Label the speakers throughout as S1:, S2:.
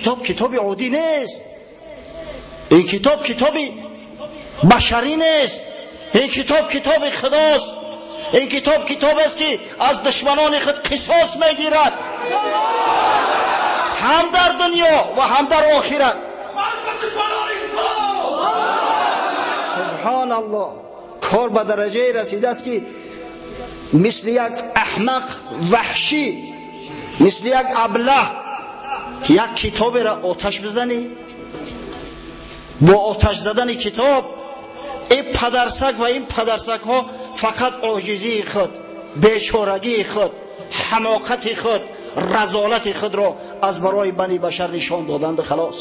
S1: Китоб китоби оддӣ нест, ин китоб китоби башарӣ нест, ин китоб китоби худост, ин китоб китобест ки аз душманони худ қисос мегирад, ҳам дар дунё ва ҳам дар охират. Субҳоналлоҳ, кор ба дараҷае расидааст ки мисли як аҳмақ ваҳшӣ, мисли як аблаҳ як китоберо оташ бизанӣ. Бо оташ задани китоб ин падарсаг ва ин падарсагҳо фақат оҷизии худ, бечорагии худ, ҳамоқати худ, разолати худро аз барои бани башар нишон доданд. Халос.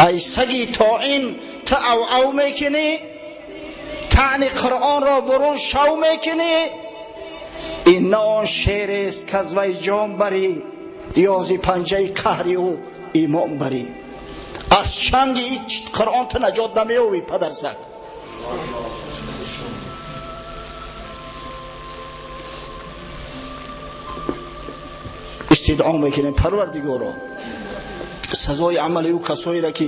S1: Ай саги тоин, ту ав-ав мекунӣ, таъни Қуръонро бурун шав мекунӣ. Ин на он шерест ки аз вай ҷон барӣ, ё зи панҷаи қаҳри ӯ имон барӣ. Аз чанги ин Қуръон ту наҷот намеёбӣ, падарсаг. Истидъо мекунем Парвардигоро, сазои амали ӯ касоеро ки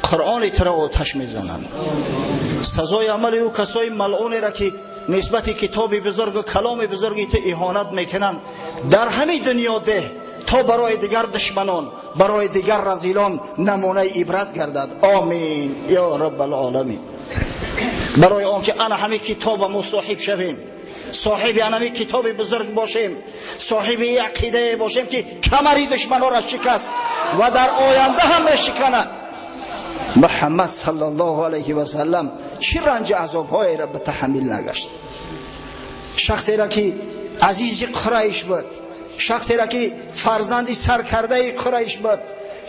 S1: Қуръони туро оташ мезананд, сазои амали ӯ касои малъунеро ки нисбати китоби бузургу каломи бузурги ту иҳонат мекунанд, дар ҳамин дунё деҳ то барои дигар душманон, барои дигар разилон намунаи ибрат гардад. Омин ё раббалоламин. Барои он ки ана ҳамин китоба мо соҳиб шавем, соҳиби ана ҳамин китоби бузург бошем, соҳиби ақидае бошем ки камари душманонро шикаст ва дар оянда ҳам мешиканад. Муҳаммад саллаллоҳу алайҳи васаллам чӣ ранҷи азобҳоеро ба таҳаммил нагашт. Шахсеро ки азизи Қурайш буд, шахсеро ки фарзанди саркардаи Қурайш буд,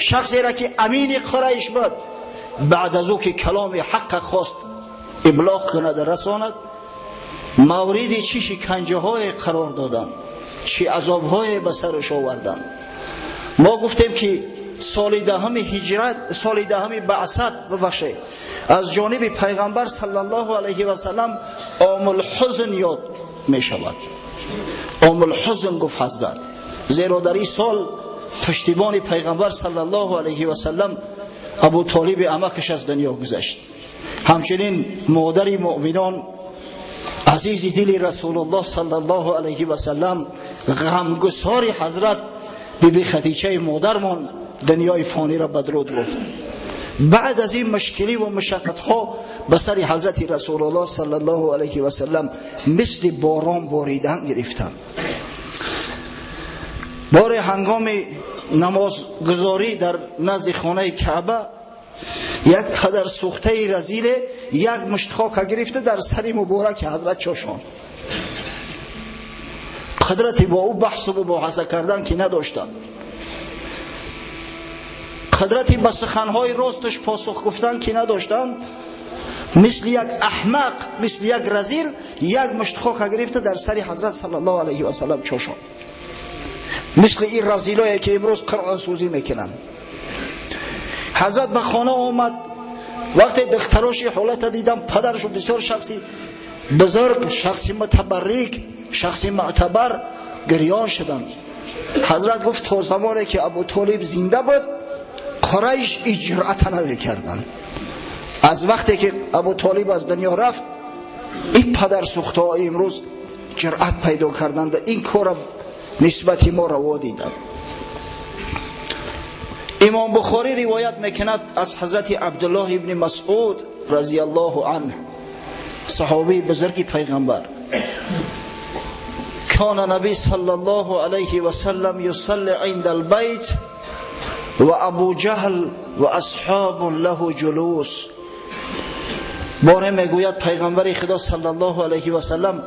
S1: шахсеро ки амини Қурайш буд, баъд аз ӯ ки каломи ҳаққа хост иблоғ кунад, расонад, мавриди чӣ шиканҷаҳое қарор доданд, чӣ азобҳое ба сараш оварданд. Мо гуфтем ки соли даҳуми ҳиҷрат, соли даҳуми баъсат, бубахшед, аз ҷониби пайғамбар саллаллоҳу алайҳи васаллам омулҳузн ёд мешавад. Омулҳузн гуфт ҳазрат, зеро дар ин сол пуштибони пайғамбар саллаллоҳу алайҳи васаллам Абу Толиби амакаш аз дунё гузашт. Ҳамчунин модари муъминон, азизи дили Расулуллоҳ саллаллоҳу алайҳи васаллам, ғамгусори ҳазрат биби Хадичаи модармон дунёи фониро бадруд гуфт. Баъд аз ин мушкилӣ ва мушаққатҳо ба сари ҳазрати Расулуллоҳ саллаллоҳу алайҳи васаллам мисли борон боридан гирифтанд. Боре ҳангоми намозгузорӣ дар назди хонаи Каъба як падарсӯхтаи разиле як мушт хока гирифта дар сари мубораки ҳазрат чошонд. Қудрати бо ӯ баҳсу мубоҳаса кардан ки надоштанд, қудрати ба суханҳои росташ посух гуфтан ки надоштанд, мисли як аҳмақ, мисли як разил як мушт хока гирифта дар сари ҳазрат саллаллоҳу алайҳи васаллам чошонд. Мисли ин разилое ки имрӯз қуръонсӯзӣ мекунанд. Ҳазрат ба хона омад. Вақте духтароши ҳолата дидам, падаршу бисёр шахси бузург, шахси мутабаррик, шахси мӯътабар, гирён шуданд. Ҳазрат гуфт то замоне ки Абу Толиб зинда буд, Қурайш ин ҷуръата намекарданд. Аз вақте ки Абу Толиб аз дунё рафт, ин падарсӯхтаҳо имрӯз ҷуръат пайдо карданд, ин корро нисбати мо раво диданд. Имом Бухорӣ ривоят мекунад аз ҳазрати Абдуллоҳ ибни Масъуд разияллоҳу анҳ, саҳобии бузурги пайғамбар. Кана наби саллаллоҳу алайҳи васаллам юсалли инда албайт ва Абу Ҷаҳл ва асҳобун лаҳу ҷулус. Боре мегӯяд пайғамбари Худо саллаллоҳу алайҳи васаллам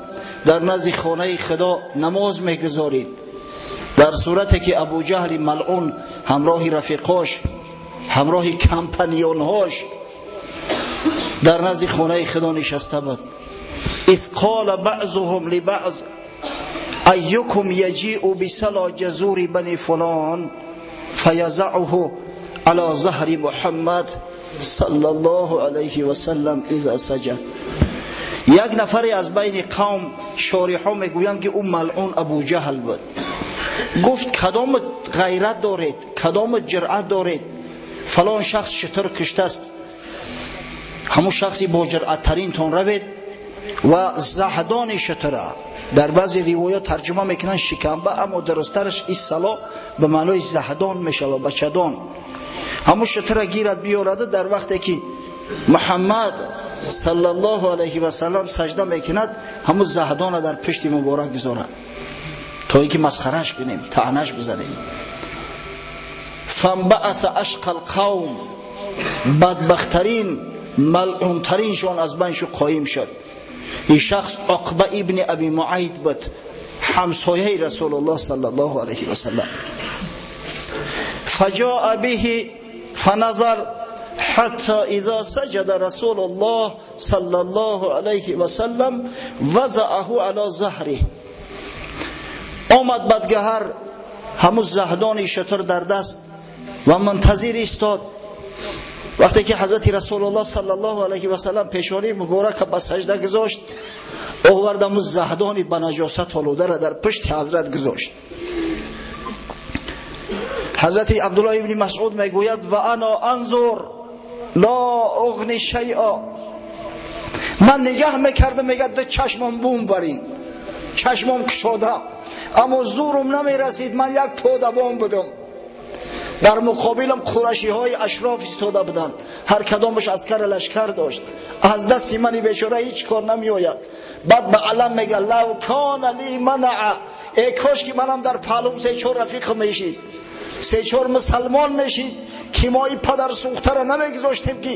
S1: дар назди хонаи Худо намоз мегузорид, дар сурате ки Абу Ҷаҳли малъун ҳамроҳи рафиқош, ҳамроҳи компаньонҳош дар назди хонаи Худо нишаста буд. Из қола баъзуҳум либаъз айюкум яҷиу бисала ҷазури бани фулон фаязаъуҳу ала заҳри Муҳаммад саллаллоҳу алайҳи васаллам иза саҷад. Як нафаре аз байни қавм, шориҳо мегӯянд ки ӯ малъун Абу Ҷаҳл буд, Гуфт кадом ғайрат доред, кадом ҷуръат доред, фалон шахс шутур куштааст, ҳамун шахси бо ҷуръаттаринтон равед ва заҳдони шутура. Дар баъзе ривоят тарҷума мекунанд шикамба, аммо дурусттараш ин сало ба маънои заҳдон мешавад, бачадон. Ҳамун шутура гирад биёрада дар вақте ки Муҳаммад саллаллоҳу алайҳи васаллам сажда мекунад, ҳамун заҳдона дар пушти муборак гузорад, то ин ки масхараш кунем, таънаш бизанем. Фанбаъаса ашқа алқавм, бадбахттарин малъунтариншон аз байншу қоим шуд. Ин шахс Уқба ибни Аби Муайт буд, ҳамсояи Расулуллоҳ саллаллоҳу алайҳи васаллам. Фаҷоа биҳи фаназар ҳатто изо саҷада Расулуллоҳ саллаллоҳу алайҳи васаллам вазаъаҳу ало заҳриҳ. Омад бадгаҳар, ҳамун заҳдони шутур дар даст ва мунтазир истод. Вақте ки ҳазрати Расулуллоҳ саллаллоҳу алайҳи васаллам пешонии муборака ба сажда гузошт, овард ҳамун заҳдони ба наҷосат олударо дар пушти ҳазрат гузошт. Ҳазрати Абдуллоҳ ибни Масъуд мегӯяд: ва ана анзур ла уғни шайъа. Ман нигаҳ мекардам, мегӯяд ду чашмам бум барин, чашмам кушода, аммо зурум намерасид, ман як подабон будам. Дар муқобилам қурашиҳои ашроф истода буданд, ҳар кадомаш аскар лашкар дошт. Аз дасти мани бечора ҳеҷ кор намеояд. Баъд ба алам мега: лав кана ли манаа, э кош ки манам дар паҳлум се-чор рафиқ мешид, се-чор мусалмон мешид, ки мо ин падарсӯхтаро намегузоштем ки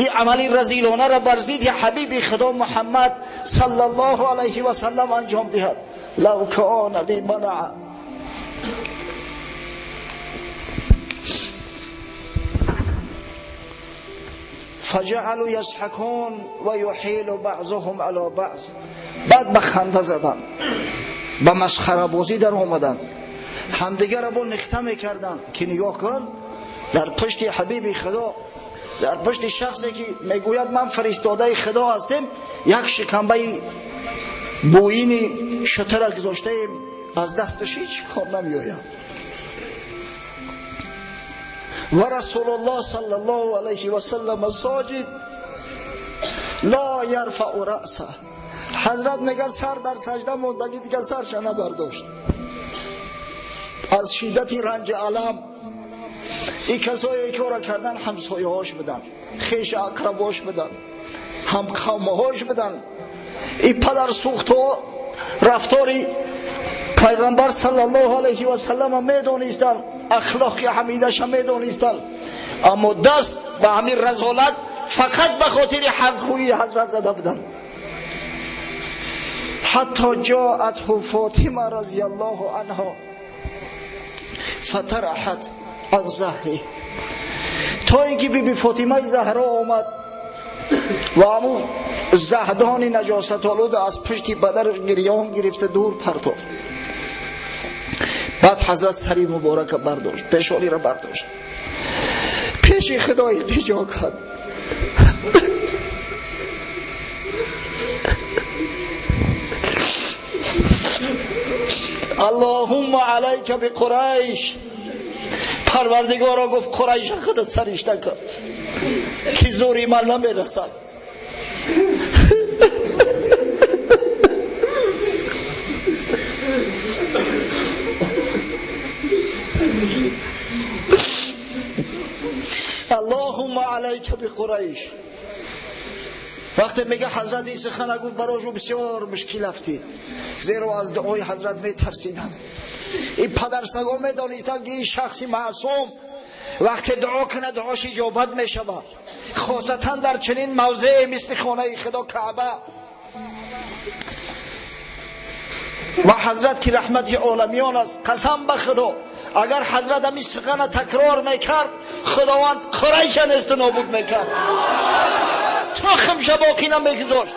S1: ин амали разилонаро бар зидди ҳабиби худо Муҳаммад саллаллоҳу алайҳи васаллам анҷом диҳад. Лав кана ли манаа. فجعلوا يضحكون ويحيل بعضهم على بعض. بعد به خنده زدن، به مسخره بازی در آمدن، همدیگر را با نخته میکردن که نگاه کن در پشت حبیب خدا، در پشت شخصی که میگوید من فرستاده خدا هستم، یک شکمبه بوین شتر گذاشته ایم، از دستش هیچ کار نمیآید. و رسول الله صلی الله علیه و سلم ساجد لا یرفع رأسه. حضرت میگه سر در سجده موندگی دیگه سرش نبرداشت از شدت رنج الم. این کسایی که را کردن همسایه هاش بدن، خیش اقرباش بدن، هم قومهاش بدن. این پدر سوخت و رفتاری پیغمبر صلی الله علیه و سلم میدونستند، اخلاق حمیدش هم میدونستند، اما دست به همین رذالت فقط به خاطر حقگویی حضرت زده بودند. حتی جاءته فاطمه رضی الله عنها فطرحت عن ظهره، تا اینکه بی بی فاطمه زهرا آمد و همون زهدان نجاست آلود از پشت بدرش گریان گرفته دور پرتافت. بعد حضرت سری مبارک برداشت، پیشانی را برداشت، پیش خدا التجا کرد. اللهم علیک بقریش. پروردگارا گفت قریش خودت سرشته کن که زوری من نمیرسد. اللهم علیک بقریش. وقتی میگه حضرت این سخن گفت براشون بسیار مشکل افتید، زیرا از دعای حضرت میترسیدند. این پدرسگا میدانستند که این شخصی معصوم وقتی دعا کنه دعاش اجابت میشود، خاصتا در چنین موضعی مثل خانه خدا کعبه. و حضرت که رحمت عالمیان است، قسم به خدا اگر حضرت همین سخن تکرار میکرد خداوند قریش نیست نابود میکرد، تخمش باقی نمیگذاشت،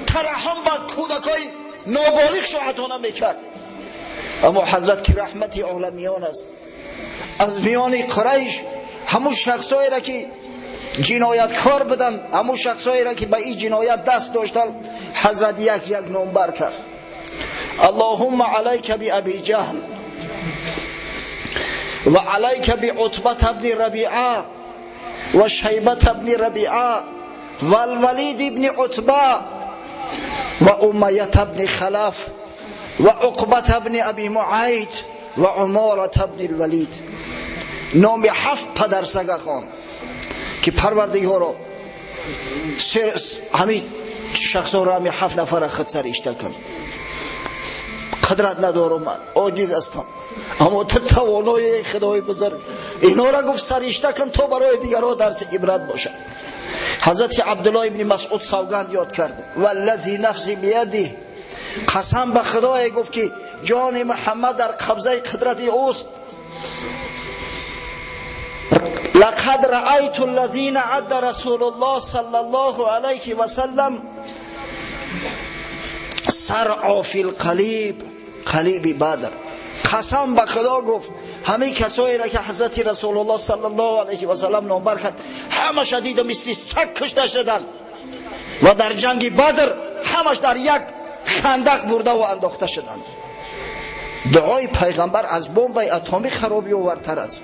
S1: ترحم به کودکای نابالغ شو عطا نمیکرد. اما حضرت که رحمت عالمیان است، از میان قریش همون شخصایی را که جنایتکار بودند، همون شخصایی را که به این جنایت دست داشتند، حضرت یک یک نامبر کرد. اللهم علیک بی ابی جهل، و علیک بعتبة ابن ربیعه و شیبة ابن ربیعه و الولید ابن عتبة و امیة ابن خلف و عقبة ابن ابی معیط و عمارة ابن الولید. نام 7 پدرسگ خواند که پروردگارا همین شخصا را همین 7 نفر خود سرشته کن. قدرت ندارم من، عاجز هستم، اما تو توانای خدای بزرگ، اینا را گفت سرشته کن تا برای دیگرها درس عبرت باشد. حضرت عبدالله ابن مسعود سوگند یاد کرد، والذی نفسی بیده، قسم به خدای گفت که جان محمد در قبضه قدرت اوست. لقد رأیت الذین عد رسول الله صلی الله علیه و سلم سرعا فی القلیب، قلیب بدر. قسم به خدا گفت همه کسایی را که حضرت رسول الله صلی الله علیه و سلم نامبر کرد همش دیدم مثل سگ کشته شدند و در جنگ بدر همش در یک خندق برده و انداخته شدند. دعای پیغمبر از بمب اتمی خرابی آورتر است.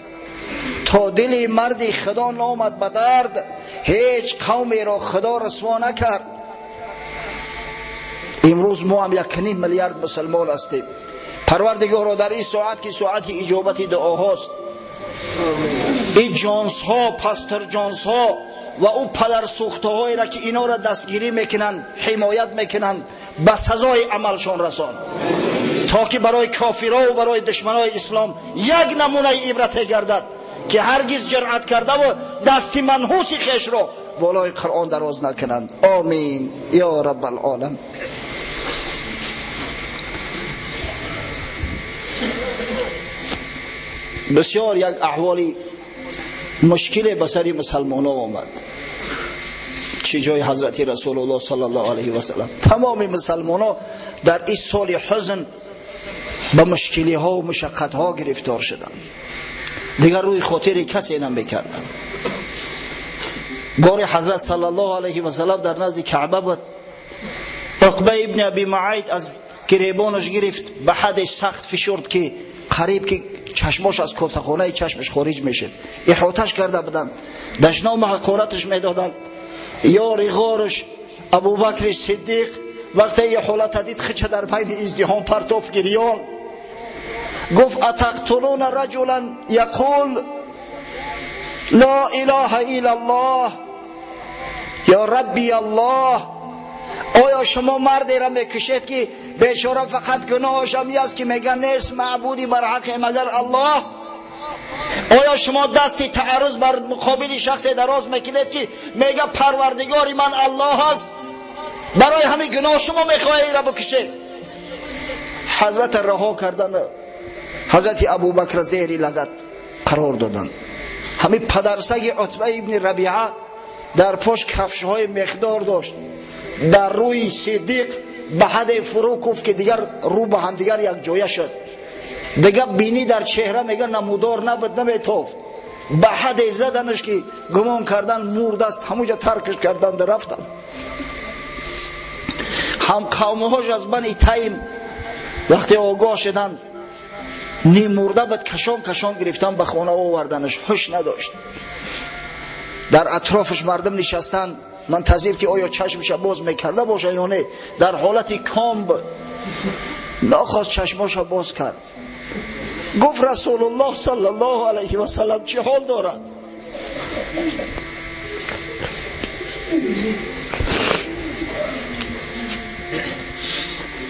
S1: تا دل مرد خدا نامد به درد، هیچ قومی را خدا رسوا نکرد. امروز ما هم 1.5 میلیارد مسلمان هستیم. پروردگارا در این ساعت که ساعت اجابت دعاهاست، این جانس ها، پاستر جانس ها و او پدر سوخته هایی را که اینا را دستگیری میکنند، حمایت میکنند، به سزای عملشان رسان، تا که برای کافرها و برای دشمنای اسلام یک نمونه عبرت گردد که هرگز جرأت کرده و دست منحوس خویش را بالای قرآن دراز نکنند. آمین یا رب العالم. بسیار یک احوالی مشکل به سر مسلمان ها آمد. چه جای حضرت رسول الله صلی الله علیه و سلم، تمام مسلمان ها در این سال حزن به مشکلی ها و مشقت ها گرفتار شدند. دیگر روی خاطر کسی نمیکردند. بار حضرت صلی الله علیه و سلم در نزد کعبه بود. عقبه ابن ابی معیط از گریبانش گرفت، به حدش سخت فشرد که قریب که چشماش از کاسه‌خانه چشمش خارج میشد. احاطش کرده بودند، دشنام حقارتش میدادند. یار غارش ابوبکر صدیق وقتی یه حالت دید خچه در بین ازدحام پرتاف گریان، گفت اتقتلون رجلا یقول لا اله الا الله یا ربی الله. آیا شما مردی را میکشید که بیچاره فقط گناهش هم است که میگن نیست معبودی بر حق مگر الله؟ آیا شما دست تعرض بر مقابل شخص دراز میکنید که میگه پروردگار من الله است؟ برای همین گناه شما میخواهید را بکشید؟ حضرت رها کردن، حضرت ابوبکر زیر لگد قرار دادن. همین پدرسگ عتبه ابن ربیعه در پشت کفش های مقدار داشت، در روی صدیق به حد فرو کوفت که دیگر رو به هم دیگر یک جایه شد. دیگر بینی در چهره میگه نمودار نبود، نمیتافت. به حد زدنش که گمان کردن مرد است، همونجا ترکش کردن در رفتن. هم قومهاش از بنی تیم وقتی آگاه شدن نیم مرده بود، کشان کشان گرفتن به خانه آوردنش، هوش نداشت. در اطرافش مردم نشستن منتظر که آیا چشمش باز میکرده باشه یا نه. در حالت کام بود، ناخواست چشماش باز کرد. گفت رسول الله صلی الله علیه و سلم چه حال دارد؟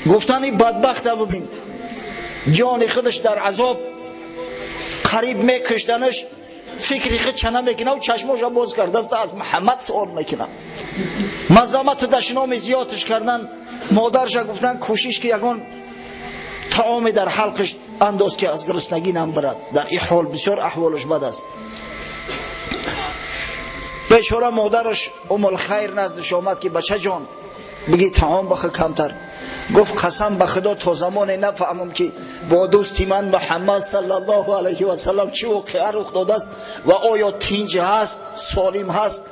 S1: گفتن این بدبخت ببین، جان خودش در عذاب قریب میکشتنش، فکری خود چنه میکنه و چشماش باز کرده است، از محمد سوال میکنه. مزامت دشنام زیادش کردن. مادرش گفتن کوشش که یگان طعام در حلقش انداز که از گرسنگی نبرد. در این حال بسیار احوالش بد است. بیچاره مادرش ام الخیر نزدش آمد که بچه جان بگی طعام بخور کمتر. گفت قسم به خدا تا زمان نفهمم که با دوستی من محمد صلی الله علیه و سلم چه واقعه رخ داده است و آیا تینج هست، سالم هست،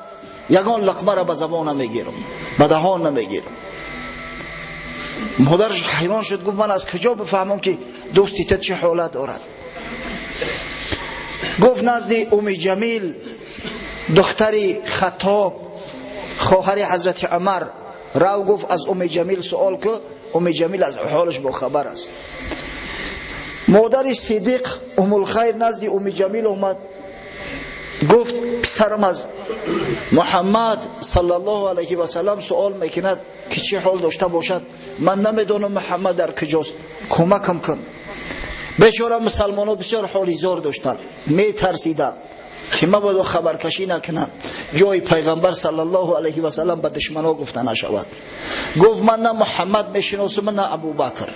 S1: یگان لقمه را به زبان نمیگیرم، به دهان نمیگیرم. مادرش حیران شد، گفت من از کجا بفهمم که дӯсти ту чӣ ҳолат дорад. Гуфт назди Умми Ҷамил, духтари Хаттоб, хоҳари ҳазрати Умар, рав, гуфт аз Умми Ҷамил суол ку, Умми Ҷамил аз ҳолаш бохабар аст. Модари Сидиқ Уммулхайр назди Умми Ҷамил омад, гуфт писарам аз Муҳаммад саллаллоҳу алайҳи васаллам суол мекунад ки чӣ ҳол дошта бошад, ман намедонам Муҳаммад дар куҷост, кӯмакам кун. Бечора мусалмонҳо бисёр ҳоли зор доштанд, метарсиданд ки мабодо хабаркашӣ накунанд, ҷои пайғамбар саллаллоҳу алайҳи васаллам ба душманҳо гуфта нашавад. Гуфт ман на Муҳаммад мешиносам, на Абубакр,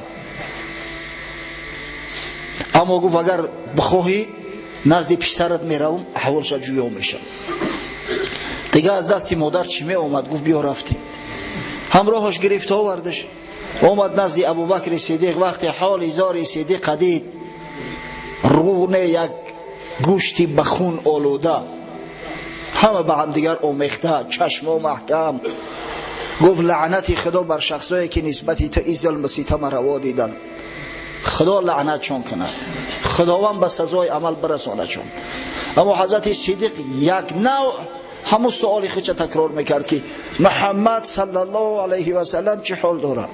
S1: аммо гуфт агар бихоҳӣ назди писарат меравам, аҳволша ҷӯё мешавам. Дига аз дасти модар чӣ меомад? Гуфт биё, рафтем. Ҳамроҳаш гирифта овардаш, омад назди Абубакри Сидиқ. Вақте ҳоли зори Сидиқа дид, руне як гӯшти ба хун олуда, ҳама ба ҳамдигар омехта, чашмо маҳкам, гуфт лаънати Худо бар шахсое ки нисбати ту ин зулму ситама раво диданд, Худо лаънатшон кунад, Худованд ба сазои амал бирасонадшон. Аммо ҳазрати Сидиқ як навъ ҳамун суоли худша такрор мекард ки Муҳаммад саллаллоҳу алайҳи васаллам чӣ ҳол дорад.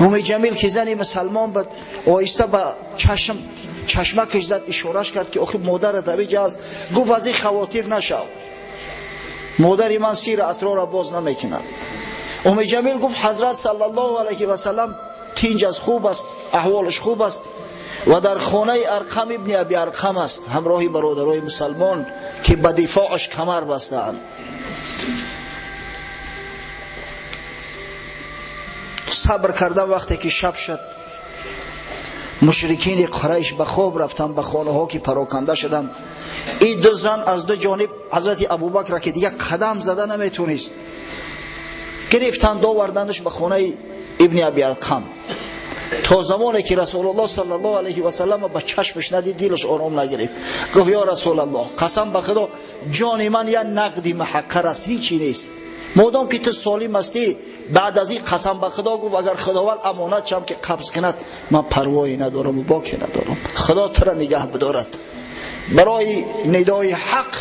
S1: Умми Ҷамил ки зани мусалмон буд, оҳиста ба чашм чашмакаш зад, ишораш кард ки охи модарат авиҷа аст. Гуфт аз ин хавотир нашав, модари ман сир асрорро боз намекунад. Умми Ҷамил гуфт ҳазрат саллаллоҳу алайҳи васаллам тинҷ аст, хуб аст, аҳволаш хуб аст ва дар хонаи Арқам ибни Аби Арқам аст, ҳамроҳи бародарои мусалмон ки ба дифоъаш камар бастаанд. Сабр кардан вақте ки шаб шуд, мушрикини Қурайш ба хоб рафтанд, ба хонаҳо ки пароканда шуданд. Ин ду зан аз ду ҷониб ҳазрати Абубакра ки дига қадам зада наметонист, гирифтанд, овардандаш ба хонаи ибни Аби Арқам. То замоне ки Расулуллоҳ саллаллоҳу алайҳи васаллам ба чашмаш надид, дилаш ором нагирифт. Гуфт ё Расулаллоҳ, қасам ба Худо, ҷони ман як нақди маҳаққар аст, ҳичи нест. Модом ки ту солим ҳастӣ, баъд аз ин қасам ба Худо, гуфт агар Худованд амонат шам ки қабз кунад, ман парвое надорам ва боке надорам. Худо тура нигаҳ бидорад. Барои нидои ҳақ,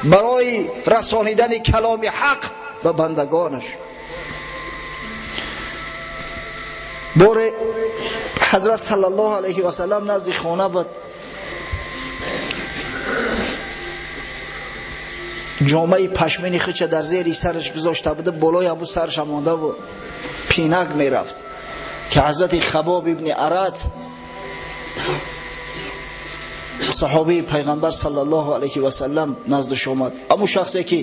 S1: барои расонидани каломи ҳақ ба бандагонаш. Боре ҳазрат саллаллоҳу алайҳи васаллам назди хона буд, ҷомаи пашмини худша дар зери сараш гузошта буда, болои ҳамун сарша монда буд, пинак мерафт ки ҳазрати Хабоб ибни Арат, саҳобии пайғамбар саллаллоҳу алайҳи васаллам, наздаш омад. Ҳамун шахсе ки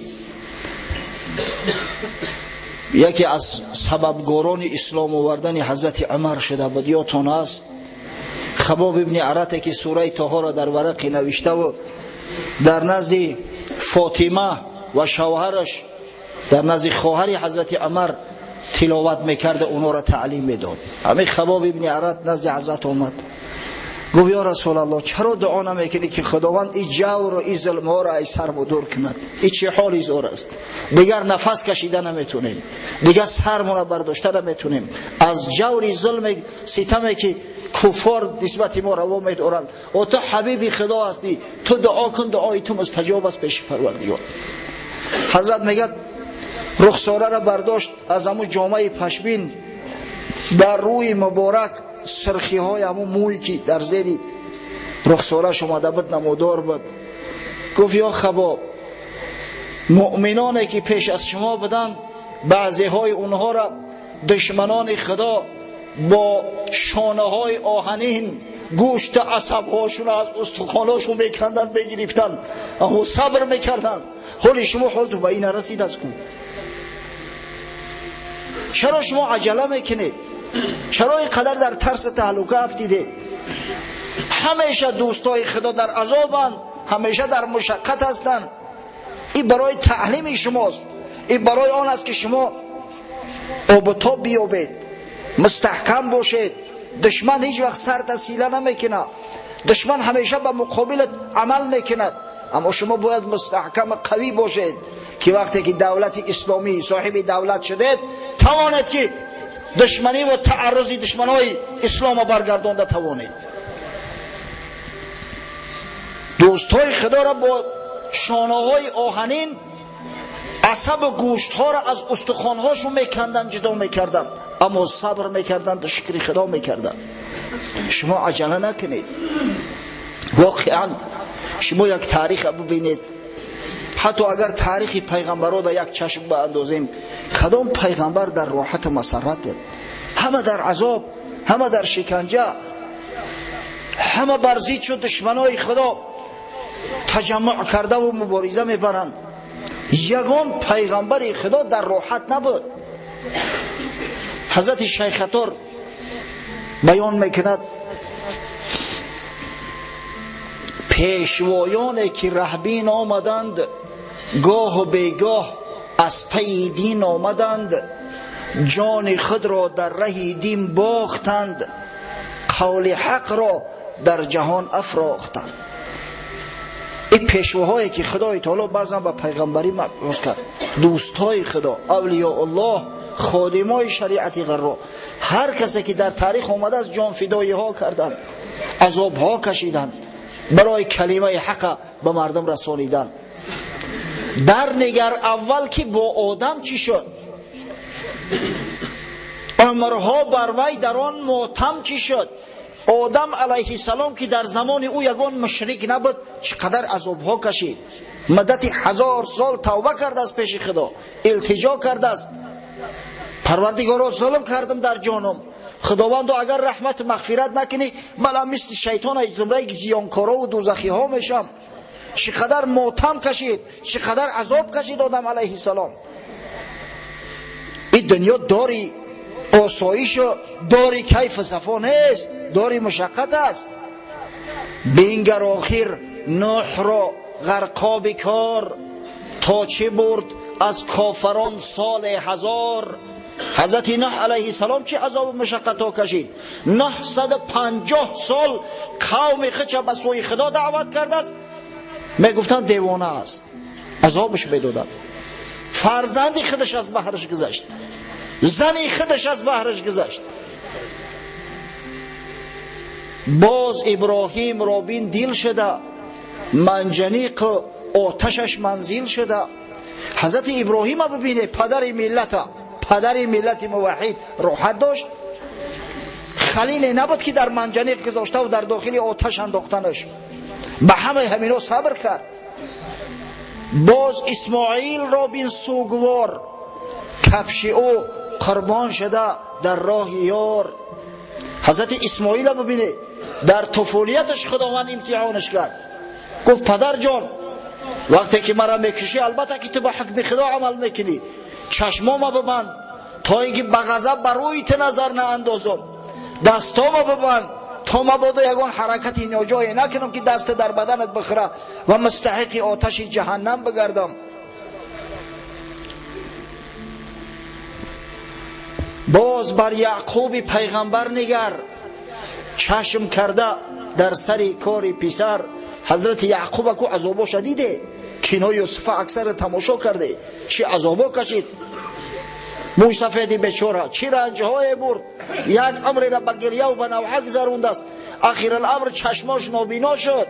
S1: яке аз сабабгорони ислом овардани ҳазрати Умар шуда буд, ёдтон аст? Хабоб ибни Арате ки сураи Тоҳоро дар варақе навиштаву дар назди Фотима ва шавҳараш, дар назди хоҳари ҳазрати Умар тиловат мекарда, онҳоро таълим медод. Ҳамин Хабоб ибни Арат назди ҳазрат омад, гуфт ё Расулаллоҳ, чаро дуо намекунӣ ки Худованд ин ҷавру ин зулмҳоро аз сармо дур кунад? Ин чӣ ҳоли зор аст? Дигар нафас кашида наметонем, дигар сармона бардошта наметонем аз ҷаври зулме ситаме ки куффор нисбати мо раво медоранд. О ту ҳабиби Худо ҳастӣ, ту дуо кун, дуои ту мустаҷоб аст пеши Парвардигор. Ҳазрат мегӯяд рухсораро бардошт аз ҳамун ҷомаи пашмин, дар рӯи муборак сирхиҳои ҳамун мӯй ки дар зери рухсораш омада буд намудор буд. Гуфт ё Хабоб, муъминоне ки пеш аз шумо буданд, баъзеҳои онҳоро душманони Худо бо шонаҳои оҳанин гӯшти асабҳошонро аз устухонҳошон меканданд, мегирифтанд, аммо сабр мекарданд. ҳоли шумо ҳолту ба ин нарасид аст ку? Чаро шумо аҷала мекунед? Чаро ин қадар дар тарси таҳлука афтидед? Ҳамеша дӯстои Худо дар азобанд, ҳамеша дар мушаққат ҳастанд. Ин барои таълими шумост, ин барои он аст ки шумо обутоб биёбед, мустаҳкам бошед. Душман ҳеҷ вақт сарта сила намекунад, душман ҳамеша ба муқобилат амал мекунад, аммо шумо бояд мустаҳкам қавӣ бошед ки вақте ки давлати исломӣ соҳиби давлат шудед, тавонед ки душманӣ ва тааррузи душманои исломо баргардонда тавонед. Дӯстҳои худоро бо шонаҳои оҳанин асабу гӯштҳоро аз устухонҳошон меканданд, ҷудо мекарданд, аммо сабр мекарданд, шукри худо мекарданд. Шумо аҷала накунед. Воқеан шумо як тариха бибинед, ҳатто агар таърихи пайғамбарро дар як чашм баандозем, кадом пайғамбар дар роҳату масаррат буд? Ҳама дар азоб, ҳама дар шиканҷа, ҳама бар зид шуд душманои худо таҷаммуъ кардаву мубориза мебаранд. Ягон пайғамбари худо дар роҳат набуд. Ҳазрати Шайхатор баён мекунад: пешвоёне ки раҳбин омаданд, гоҳу бегоҳ аз пайи дин омаданд, ҷони худро дар раҳи дин бохтанд, қавли ҳақро дар ҷаҳон афрохтанд. Ин пешвоҳое ки Худои Таоло баъзан ба пайғамбарӣ мабъус кард, дӯстҳои Худо, авлиёуллоҳ, ходимои шариати ғарро, ҳар касе ки дар таърих омадааст ҷонфидоиҳо карданд, азобҳо кашиданд, барои калимаи ҳақа ба мардум расониданд. Дар нигар аввал ки бо одам чӣ шуд, умрҳо бар вай дар он мотам чӣ шуд. Одам алайҳиссалом ки дар замони ӯ ягон мушрик набуд, чӣ қадар азобҳо кашид. Муддати 1000 сол тавба кардааст пеши Худо, илтиҷо кардааст: Парвардигоро, зулм кардам дар ҷонам, Худовандо агар раҳмату мағфират накунӣ, манам мисли шайтон аз зумраи зиёнкорову дӯзахиҳо мешам. Чӣ қадар мотам кашид, чӣ қадар азоб кашид одам алайҳиссалом. Ин дунё дори осоишу дори кайфу сафо нест, дори мушаққат аст. Бингар охир Нӯҳро ғарқоби кор, то чӣ бурд аз кофарон соли 1000. Ҳазрати Нӯҳ алайҳиссалом чӣ азобу мушаққатҳо кашид? 950 сол қавми худша ба сӯи Худо даъват кардааст, мегуфтанд девона аст, азобаш медоданд. Фарзанди худаш аз баҳраш гузашт, зани худаш аз баҳраш гузашт. Боз Иброҳимро бин дил шуда, манҷаниқу оташаш манзил шуда. Ҳазрати Иброҳима бибине, падари миллата, падари миллати муваҳҳид, роҳат дошт? Халиле набуд ки дар манҷаниқ гузоштаву дар дохили оташ андохтанаш. Ба ҳамаи ҳамино сабр кард. Боз Исмоилро бин сугвор, кафши ӯ қурбон шуда дар роҳи ёр. Ҳазрати Исмоила бибине, дар туфулияташ Худованд имтиҳонаш кард. Гуфт: падарҷон, вақте ки маро мекушӣ, албатта ки ту ба ҳукми Худо амал мекунӣ, чашмома бибанд то ин ки ба ғазаб ба рӯи ту назар наандозам, дастома бибанд то мабодо ягон ҳаракати ноҷое накунам ки даст дар баданат бихӯра ва мустаҳиқи оташи ҷаҳаннам бигардам. Боз бар Яъқуби пайғамбар нигар, чашм карда дар сари кори писар. Ҳазрати Яъқуба ку азобоша диде, кинои Юсуфа аксар тамошо карде, чӣ азобо кашид мӯйсафеди бечора, чӣ ранҷҳое бурд, як амреро ба гирьяву ба навҳа гузарондааст. Ахираламр чашмош нобино шуд.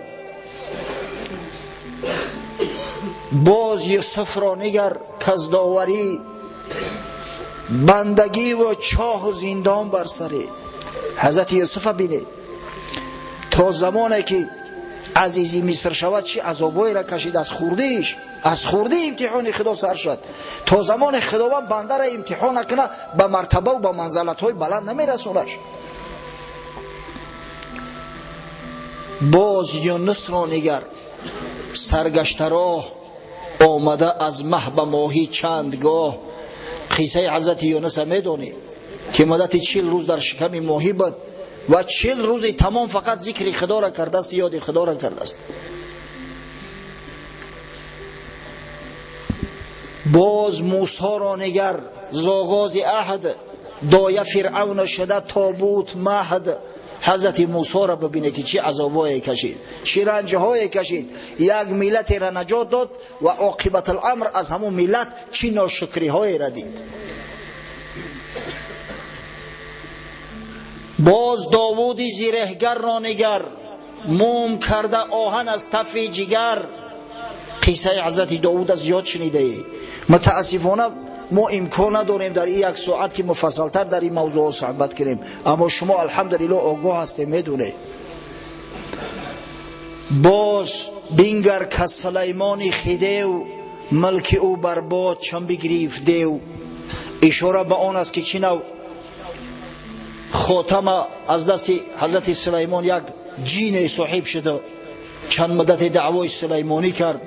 S1: Боз Юсуфро нигар, каздоварӣ, бандагиву чоҳу зиндон бар сари ҳазрати Юсуфа бинед. То замоне ки азизи Миср шавад, чӣ азобҳоеро кашид аз хурдиш, аз хурдӣ имтиҳони Худо сар шуд. То замоне Худованд бандаро имтиҳон накунад, ба мартабаву ба манзалатҳои баланд намерасонаш. Боз Юнусро нигар, саргаштароҳ омада аз маҳ ба моҳӣ чанд гоҳ. Қиссаи ҳазрати Юнуса медонӣ ки муддати 40 рӯз дар шиками моҳӣ буд ва 40 рӯзи тамом фақат зикри Худоро кардааст, ёди Худоро кардааст. Боз Мусоро нигар, зоғози аҳд, доя Фиръавна шуда тобут маҳд. Ҳазрати Мусоро бибине ки чӣ азобое кашид, чӣ ранҷҳое кашид. Як миллатеро наҷот дод ва оқибатуламр аз ҳамон миллат чӣ ношукриҳоеро дид. Боз Довуди зиреҳгарро нигар, Мум карда оҳан аз тафи ҷигар. Қиссаи ҳазрати Довуд аз зиёд шунидаӣ. Мутаассифона мо имкон надорем дар ин як соат ки муфассалтар дар ин мавзӯъ суҳбат кунем, аммо шумо алҳамдулиллоҳ огоҳ ҳастед, медонед. Боз бингар ки Сулаймони хидев мулки ӯ барбод чун бигирифт дев. Ишора ба он аст ки чӣ нав хотама аз дасти ҳазрати Сулаймон як ҷине соҳиб шуда, чанд муддате даъвои Сулаймонӣ кард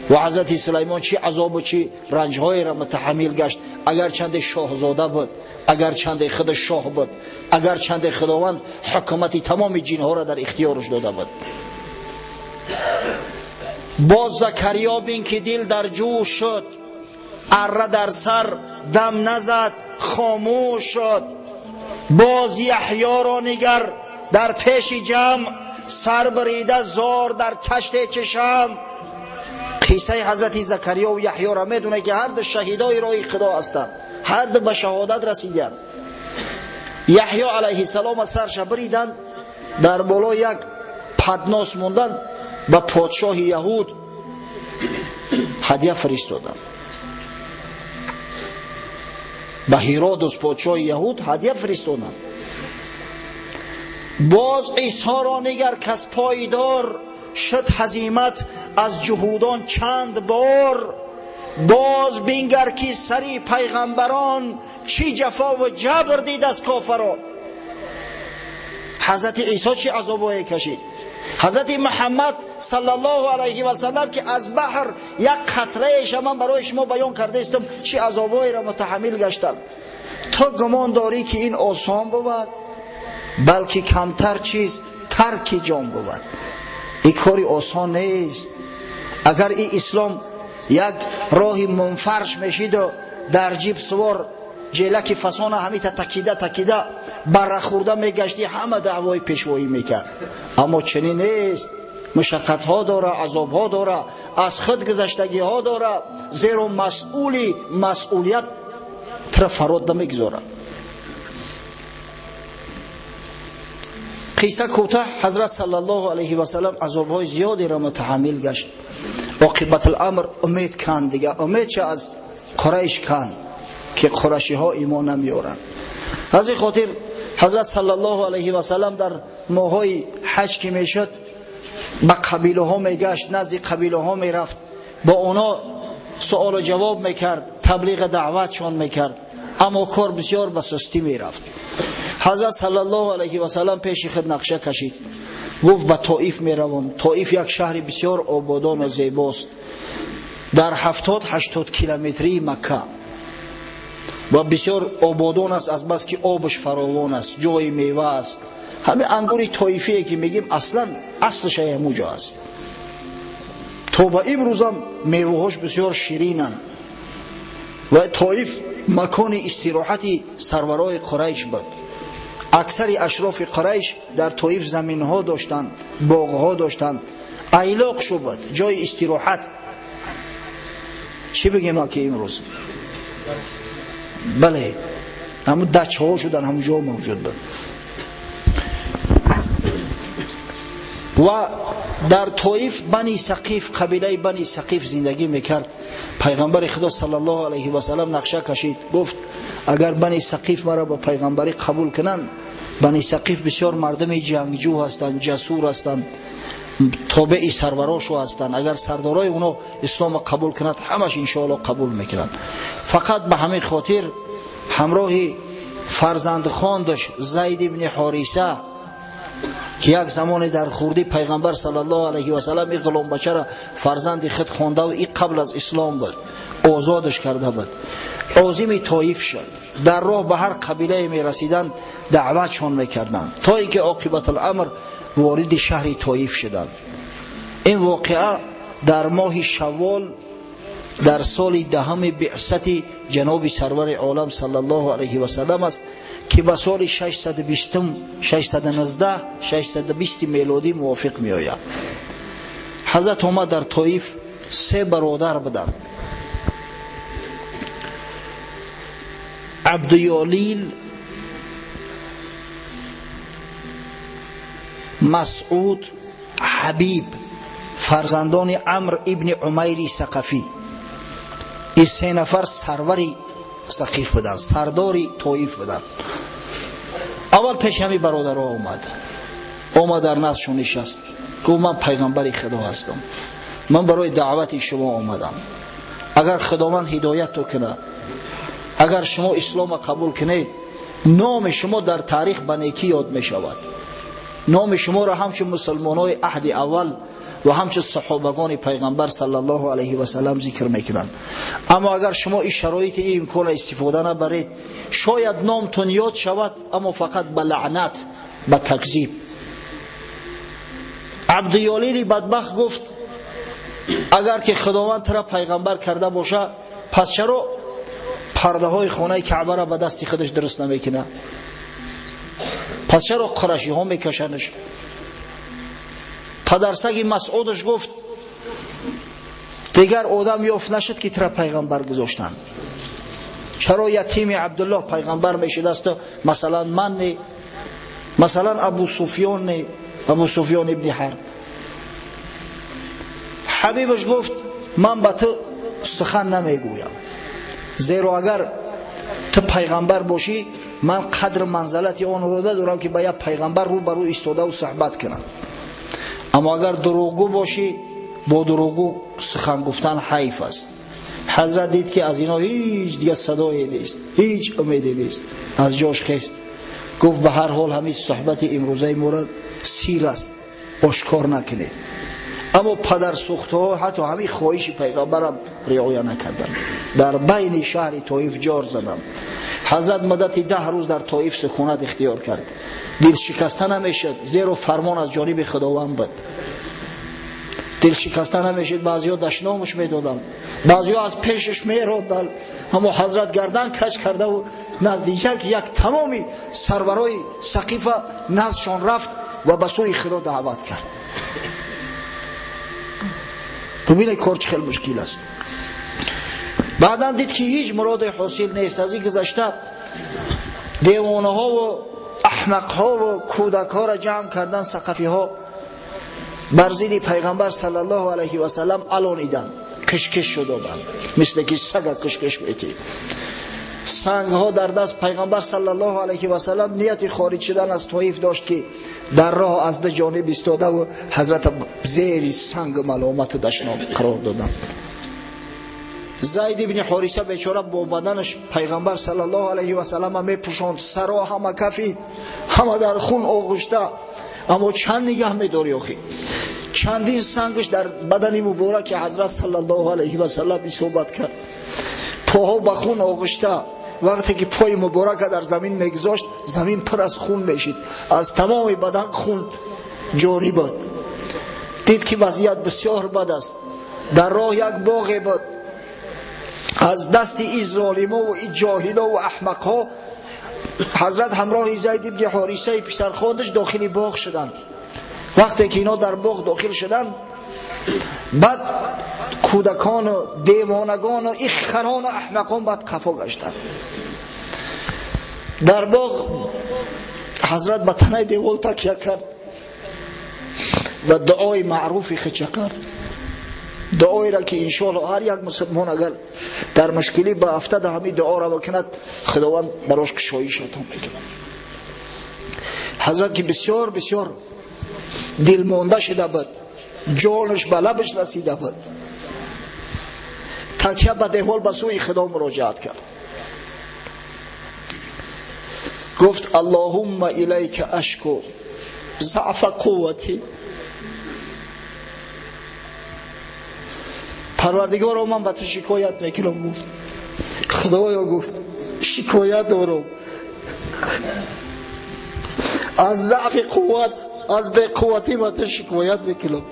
S1: ва ҳазрати Сулаймон чӣ азобу чӣ ранҷҳоеро мутаҳаммил гашт. Агарчанде шоҳзода буд, агарчанде худ шоҳ буд, агарчанде Худованд ҳукумати тамоми ҷинҳоро дар ихтиёраш дода буд. Боз Закариё бин ки дил дар ҷӯш шуд, арра дар сар дам назад, хомӯш шуд. Боз Яҳёро нигар дар пеши ҷамъ, сар бирида зор дар таште чашам. Қиссаи ҳазрати Закариё ва Яҳёро медонад ки ҳар ду шаҳидои роҳи Худо ҳастанд, ҳар ду ба шаҳодат расиданд. Яҳё алайҳиссалом аз сарша бириданд, дар боло як паднос монданд, ба подшоҳи яҳуд ҳадя фиристоданд. Ба Ҳиродус подшоҳи яҳуд ҳадя фиристоданд. Боз Исоро нигар кас пойдор шуд ҳазимат аз ҷуҳудон чанд бор. Боз бингар ки сари пайғамбарон чӣ ҷафову ҷабр дид аз кофарон. Ҳазрати Исо чӣ азобое кашид. Ҳазрати Муҳаммад саллаллоҳу алайҳи васаллам ки аз баҳр як қатраеша ман барои шумо баён кардаистам, чӣ азобоеро мутаҳаммил гаштанд. То гумон дорӣ ки ин осон бувад, балки камтар чиз тарки ҷон бувад. Ин кори осон нест. Агар ин ислом як роҳи мунфарш мешиду дар ҷиб сувор ҷелаки фасона ҳамита такида такида бара хӯрда мегашти, ҳама даъвои пешвоӣ мекард. Аммо чунин нест. Мушаққатҳо дора, азобҳо дора, аз худ гузаштагиҳо дора, зеро масъули масъулият тра фарод намегузорад. Қисса кӯтаҳ, ҳазрат саллаллоҳу алайҳи васаллам азобҳои зиёдеро мутаҳаммил гашт. Оқибатуламр умед канд, дига умед ча аз Қурайш канд ки қурашиҳо имон намеоранд. Аз ин хотир ҳазрат саллаллоҳу алайҳи васаллам дар моҳҳои ҳаҷ ки мешуд ба қабилаҳо мегашт, назди қабилаҳо мерафт, бо онҳо суолу ҷавоб мекард, таблиғи даъватшон мекард, аммо кор бисёр ба сустӣ мерафт. Ҳазрат саллаллоҳу алайҳи васаллам пеши худ нақша кашид, гуфт ба Тоиф меравам. Тоиф як шаҳри бисёр ободону зебост, дар 70-80 километрии Макка ва бисёр ободон аст, аз бас ки обаш фаровон аст, ҷои мева аст. Ҳамин ангури тоифие ки мегим аслан аслаш ҳамуҷо аст. То ба имрӯзам меваҳош бисёр ширинанд ва Тоиф макони истироҳати сарварои Қурайш буд. Аксари ашрофи Қурайш дар Тоиф заминҳо доштанд, боғҳо доштанд, айлоқ шуд, ҷои истироҳат. Чӣ бигем ки имрӯз? Бале, ҳамун дачҳо шудан ҳамун ҷо мавҷуд буд. Ва дар Тоиф Бани Сақиф, қабилаи Бани Сақиф зиндагӣ мекард. Пайғамбари Худо саллаллоҳу алайҳи васаллам нақша кашид, гуфт агар Бани Сақиф маро ба пайғамбарӣ қабул кунанд, Бани Сақиф бисёр мардуми ҷангҷӯ ҳастанд, ҷасур ҳастанд, тобеи сарварошу ҳастанд. Агар сардорои оно исломро қабул кунад, ҳамаш иншоаллоҳ қабул мекунанд. Фақат ба ҳамин хотир ҳамроҳи фарзандхондаш Зайд ибни Ҳориса ки як замоне дар хурдӣ пайғамбар саллаллоҳу алайҳи васаллам ин ғуломбачаро фарзанди худ хондаву ин қабл аз ислом буд, озодаш карда буд, озими Тоиф шуд. Дар роҳ ба ҳар қабилае мерасиданд, даъватшон мекарданд, то ин ки оқибатуламр вориди шаҳри Тоиф шуданд. Ин воқеа дар моҳи шаввол дар соли 10 биъсати ҷаноби сарвари олам саллаллоҳу алайҳи васаллам аст ки ба соли 620, 619, 620 мелодӣ мувофиқ меояд. Ҳазрат омад дар Тоиф се бародар буданд: Абдуёлил, Масъуд Ҳабиб, фарзандони Амр ибни Умайри Сақафӣ. Ин се нафар сарвари Сақиф буданд, сардори Тоиф буданд. Аввал пеш ҳамин бародарҳо омад. Омад дар наздшон нишаст. Гуфт ман пайғамбари Худо ҳастам. Ман барои даъвати шумо омадам. Агар Худованд ҳидоятто кунад, агар шумо исломро қабул кунед, номи шумо дар таърих ба некӣ ёд мешавад. Номи шуморо ҳамчун мусулмонҳои аҳди аввал ва ҳамчун саҳобагони пайғамбар саллаллоҳу алайҳи васаллам зикр мекунанд. Аммо агар шумо ин шароити ин имконро истифода набаред, шояд номтон ёд шавад, аммо фақат ба лаънат, ба такзиб. Абдуёлили бадбахт гуфт агар ки Худованд тура пайғамбар карда боша, пас чаро пардаҳои хонаи Каъбаро ба дасти худаш дуруст намекунад? Пас чаро қурашиҳо мекашанаш? Падарсаги Масъудаш гуфт дигар одам ёфт нашуд ки тура пайғамбар гузоштанд. Чаро ятими Абдуллоҳ пайғамбар мешудасту масалан ман не, масалан Абу Суфён не, Абу Суфён ибни Ҳарб. Ҳабибаш гуфт ман ба ту сухан намегӯям, зеро агар ту пайғамбар бошӣ ман қадру манзалати онро надорам ки ба як пайғамбар рӯ ба рӯ истодаву суҳбат кунам. Аммо агар дурӯғгӯ бошӣ, бо дурӯғгӯ сухан гуфтан ҳайф аст. Ҳазрат дид ки аз ино ҳеҷ дигар садое нест, ҳеҷ умеде нест. Аз ҷош хест, гуфт ба ҳар ҳол ҳамин суҳбати имрӯзаи моро сир аст, ошкор накунед. Аммо падарсӯхтаҳо ҳатто ҳамин хоҳиши пайғамбарам риоя накарданд. Дар байни шаҳри Тоиф ҷор заданд. Ҳазрат муддати 10 рӯз дар Тоиф сукунат ихтиёр кард. Дилшикаста намешуд, зеро фармон аз ҷониби Худованд буд. Дилшикаста намешуд, баъзеҳо дашномаш медоданд, баъзеҳо аз пешаш меронданд. Аммо ҳазрат гардан кач кардаву назди як тамоми сарварои Сақифа наздшон рафт ва ба сӯи Худо даъват кард. Бубинед кор чӣ хел мушкил аст. Баъдан дид ки ҳеҷ муроде ҳосил нест. Аз ин гузашта девонаҳову аҳмақҳову кӯдакҳоро ҷамъ кардан сақафиҳо бар зидди пайғамбар саллаллоҳу алайҳи васаллам алониданд, кишкиш шудоданд, мисле ки сага кишкиш метӣ. Сангҳо дар даст пайғамбар саллаллоҳу алайҳи васаллам нияти хориҷ шудан аз Тоиф дошт ки дар роҳ аз ду ҷониб истодаву ҳазрата зери санг маломату дашном қарор доданд. Зайд ибни Ҳориса бечора бо баданаш пайғамбар саллаллоҳу алайҳи васаллама мепӯшонд, саро ҳама кафид, ҳама дар хун оғушта. Аммо чанд нигаҳ медорӣ охи? Чандин сангаш дар бадани мубораки ҳазрат саллаллоҳу алайҳи васаллам исобат кард. Поҳо ба хун оғушта. Вақте ки пои муборака дар замин мегузошт, замин пур аз хун мешид, аз тамоми бадан хун ҷорӣ буд. Дид ки вазъият бисёр бад аст. Дар роҳ як боғе буд. Аз дасти ин золимову ин ҷоҳилову аҳмақҳо ҳазрат ҳамроҳи Зайд ибни Ҳорисаи писархондаш дохили боғ шуданд. Вақте ки ино дар боғ дохил шуданд, баъд кӯдакону девонагону ин харону аҳмақон баъд қафо гаштанд. Дар боғ ҳазрат ба танаи девол такя кард ва дуои маъруфи хича кард. Дуоеро ки иншоалло ҳар як мусулмон агар дар мушкилӣ ба афтада ҳамин дуоро бикунад, Худованд барош кушоиш ато мекунад. Ҳазрат ки бисёр бисёр дилмонда шуда буд, ҷонаш ба лабаш расида буд, такя ба девол ба сӯи Худо муроҷиат кард. Гуфт аллоҳумма илайка ашку заъфа қуввати. Парвардигоро, ман ба ту шикоят мекунам. Гуфт Худоё, гуфт шикоят дорам аз заъфи қувват, аз беқувватӣ ба ту шикоят мекунам.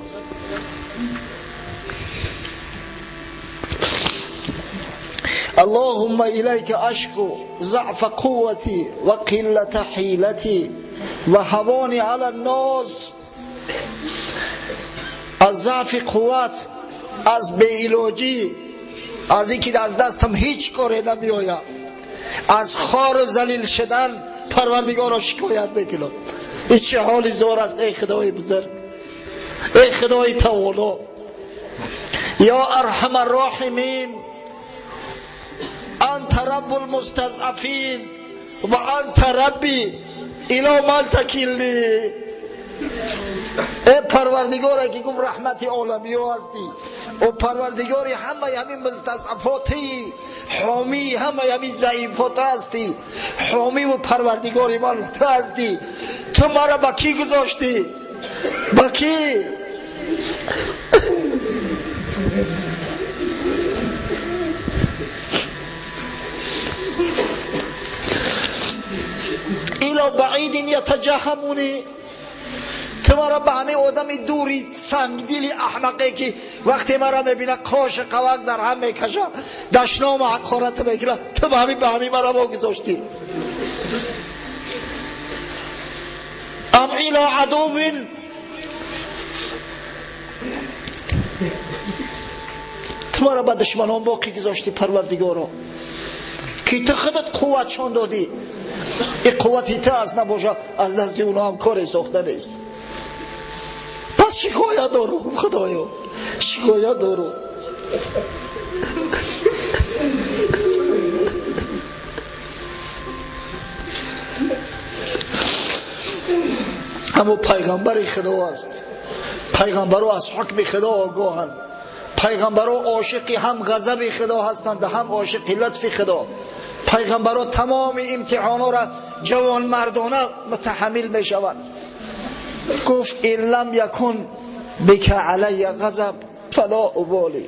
S1: Аллоҳумма илайка ашку заъфа қуввати ва қиллата ҳилати ва ҳавони ала ннос. Аз заъфи қувват, аз беилоҷӣ, аз ин ки аз дастам ҳеҷ коре намеояд, аз хору залил шудан Парвардигоро шикоят мекунам. Ин чӣ ҳоли зор аст, эй Худои бузург. Эй Худои Тавоно, ё арҳамар роҳимин, анта раббул мустазъафин ва анта рабби ило ман такилни. Эй Парвардигоре ки гуфт раҳмати оламиё ҳастӣ, ӯ Парвардигори ҳамаи ҳамин мустазъафотӣ, ҳомии ҳамаи ҳамин заифот ҳастӣ, ҳомиву Парвардигори ман ту ҳастӣ. Ту маро ба кӣ гузоштӣ? Ба кӣ? Ило баидин ятаҷаҳамуни. Ту маро ба ҳамин одами дури сангдили аҳмақе ки вақте маро мебина қоши қавак дар ҳам мекаша, дашному ҳақорат мекунад, ту ба ҳамин маро вогузоштӣ. Ам ило адувин, ту маро ба душманон боқӣ гузоштӣ Парвардигоро, ки ту худат қувватшон додӣ. Ин қуввати ту аз набошад, аз дасти онҳо ҳам коре сохта нест. Пас шикоят дору, Худоё, шикоят дору. Ҳамон пайғамбари Худо аст. Пайғамбаро аз ҳукми Худо огоҳанд. Пайғамбаро ошиқи ҳам ғазаби Худо ҳастанд, ҳам ошиқи лутфи Худо. Пайғамбаро тамоми имтиҳонҳоро ҷавонмардона мутаҳаммил мешаванд. Гуфт ин лам якун бика алайя ғазаб фала уболи.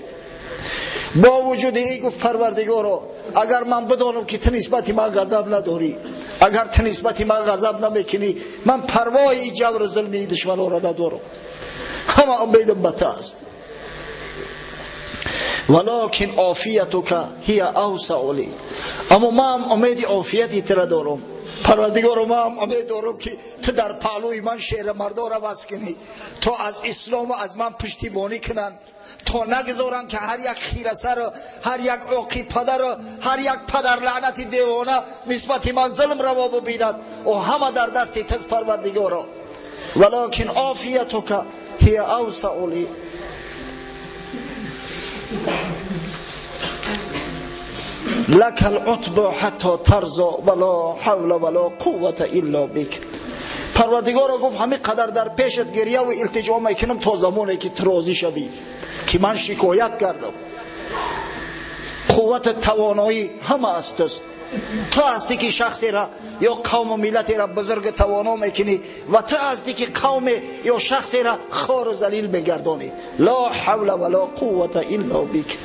S1: Бо вуҷуди ин гуфт Парвардигоро, агар ман бидонам ки ту нисбати ман ғазаб надорӣ, агар ту нисбати ман ғазаб намекунӣ, ман парвои ин ҷавру зулми ин душманонро надорам. Ҳама умедам ба ту аст. Валокин офиятука ҳия авсау ли. Аммо ман умеди офияти туро дорам. Парвардигоро, ман умед дорам ки ту дар паҳлӯи ман шеърмардоро васл кунӣ, то аз ислому аз ман пуштибонӣ кунанд, то нагузоранд ки ҳар як хирасару ҳар як оқи падару ҳар як падарлаънати девона нисбати ман зулм раво бибинад. О ҳама дар дасти туст Парвардигоро. Валокин офиятука ҳия авсау ли. لك العتب حتى ترضى ولا حول ولا قوة إلا بك. پروردگارا گفت همین قدر در پیشت گریه و التجا میکنم تا زمانی که تو راضی شوی که من شکایت کردم. قوت توانایی همه از توست. تو هستی که شخصی را یا قوم و ملتی را بزرگ توانا میکنی و تو هستی که قوم یا شخصی را خوار و ذلیل میگردانی. لا حول ولا قوة إلا بك.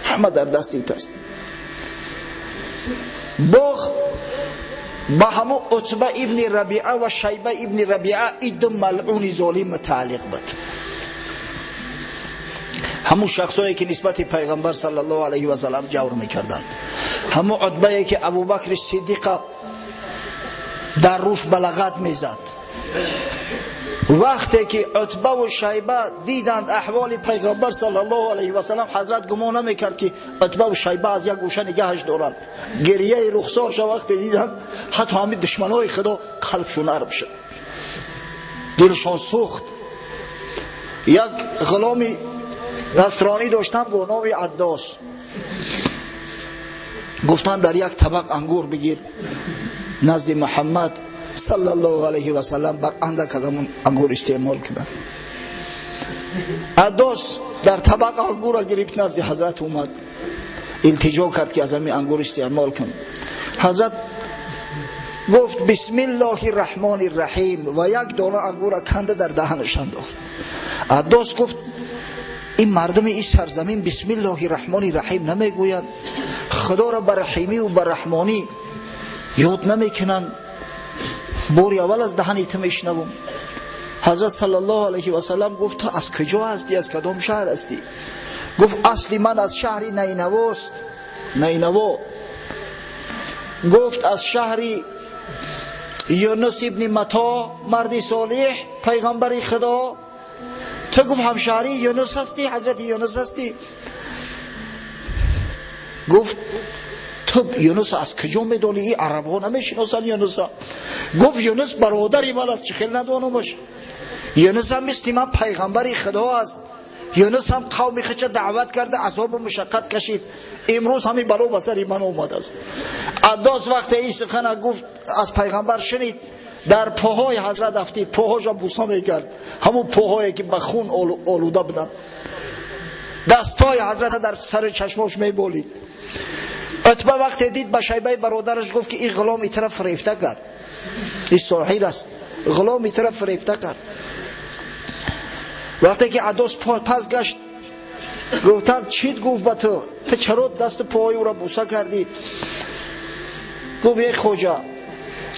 S1: همه در دست توست. باغ با همو عتبه ابن ربیعه و شیبه ابن ربیعه این دو ملعون ظالم متعلق بود. همو شخصایی که نسبت پیغمبر صلی الله علیه و سلم جور میکردند، همو عتبه که ابوبکر صدیق در روش بلغت میزد. وقتی که عتبه و شیبه دیدند احوال پیغمبر صلی الله علیه و سلم، حضرت گمان نمیکرد که عتبه و شیبه از یک گوشه نگاهش دارند. گریه رخسارش وقتی دیدند، حتی همین دشمنای خدا قلبشون نرم شد، دلشان سوخت. یک غلامی نصرانی داشتن با نام عداس. گفتن در یک طبق انگور بگیر نزد محمد صلی الله علیه و سلم بر اندک از همون انگور استعمال کنند. عداس در طبق انگور را گرفت نزد حضرت اومد، التجا کرد که از همین انگور استعمال کن. حضرت گفت بسم الله الرحمن الرحیم و یک دانه انگور را کنده در دهنش انداخت. عداس گفت این مردم این سرزمین بسم الله الرحمن الرحیم نمیگویند، خدا را بر رحیمی و بر رحمانی یاد نمیکنند. باری اول از دهن تو میشنوم. حضرت صلی الله علیه و سلم گفت تو از کجا هستی، از کدام شهر هستی؟ گفت اصلی من از شهر نینواست. نینوا. گفت از شهر یونس ابن متا، مردی صالح پیغمبر خدا. تو گفت همشهری یونس هستی، حضرت یونس هستی؟ گفت تو یونس از کجا میدونی؟ این عرب ها نمیشناسن یونس. گفت یونس برادری من است، چه خیلی ندانمش. Юнус ҳам мисли ман пайғамбари Худо аст. Юнус ҳам қавми худша даъват карда, азобу мушаққат кашид. Имрӯз ҳамин бало ба сари ман омадааст. Аддос вақте ин сухана гуфт, аз пайғамбар шунид, дар поҳои ҳазрат афтид, поҳоша буса мекард, ҳамон поҳое ки ба хун олуда буданд. Дастҳои ҳазрата дар сари чашмош меболид. Утба вақте дид, ба Шайбаи бародараш гуфт, ки ин ғулом итара фирефта кард, ин соҳир аст, ғулом итара фирефта кард. Вақте ки Аддос пас гашт, гуфтанд: чит гуфт ба ту? Ту чаро дасту поҳои ӯро буса кардӣ? Гуфт: эй хоҷа,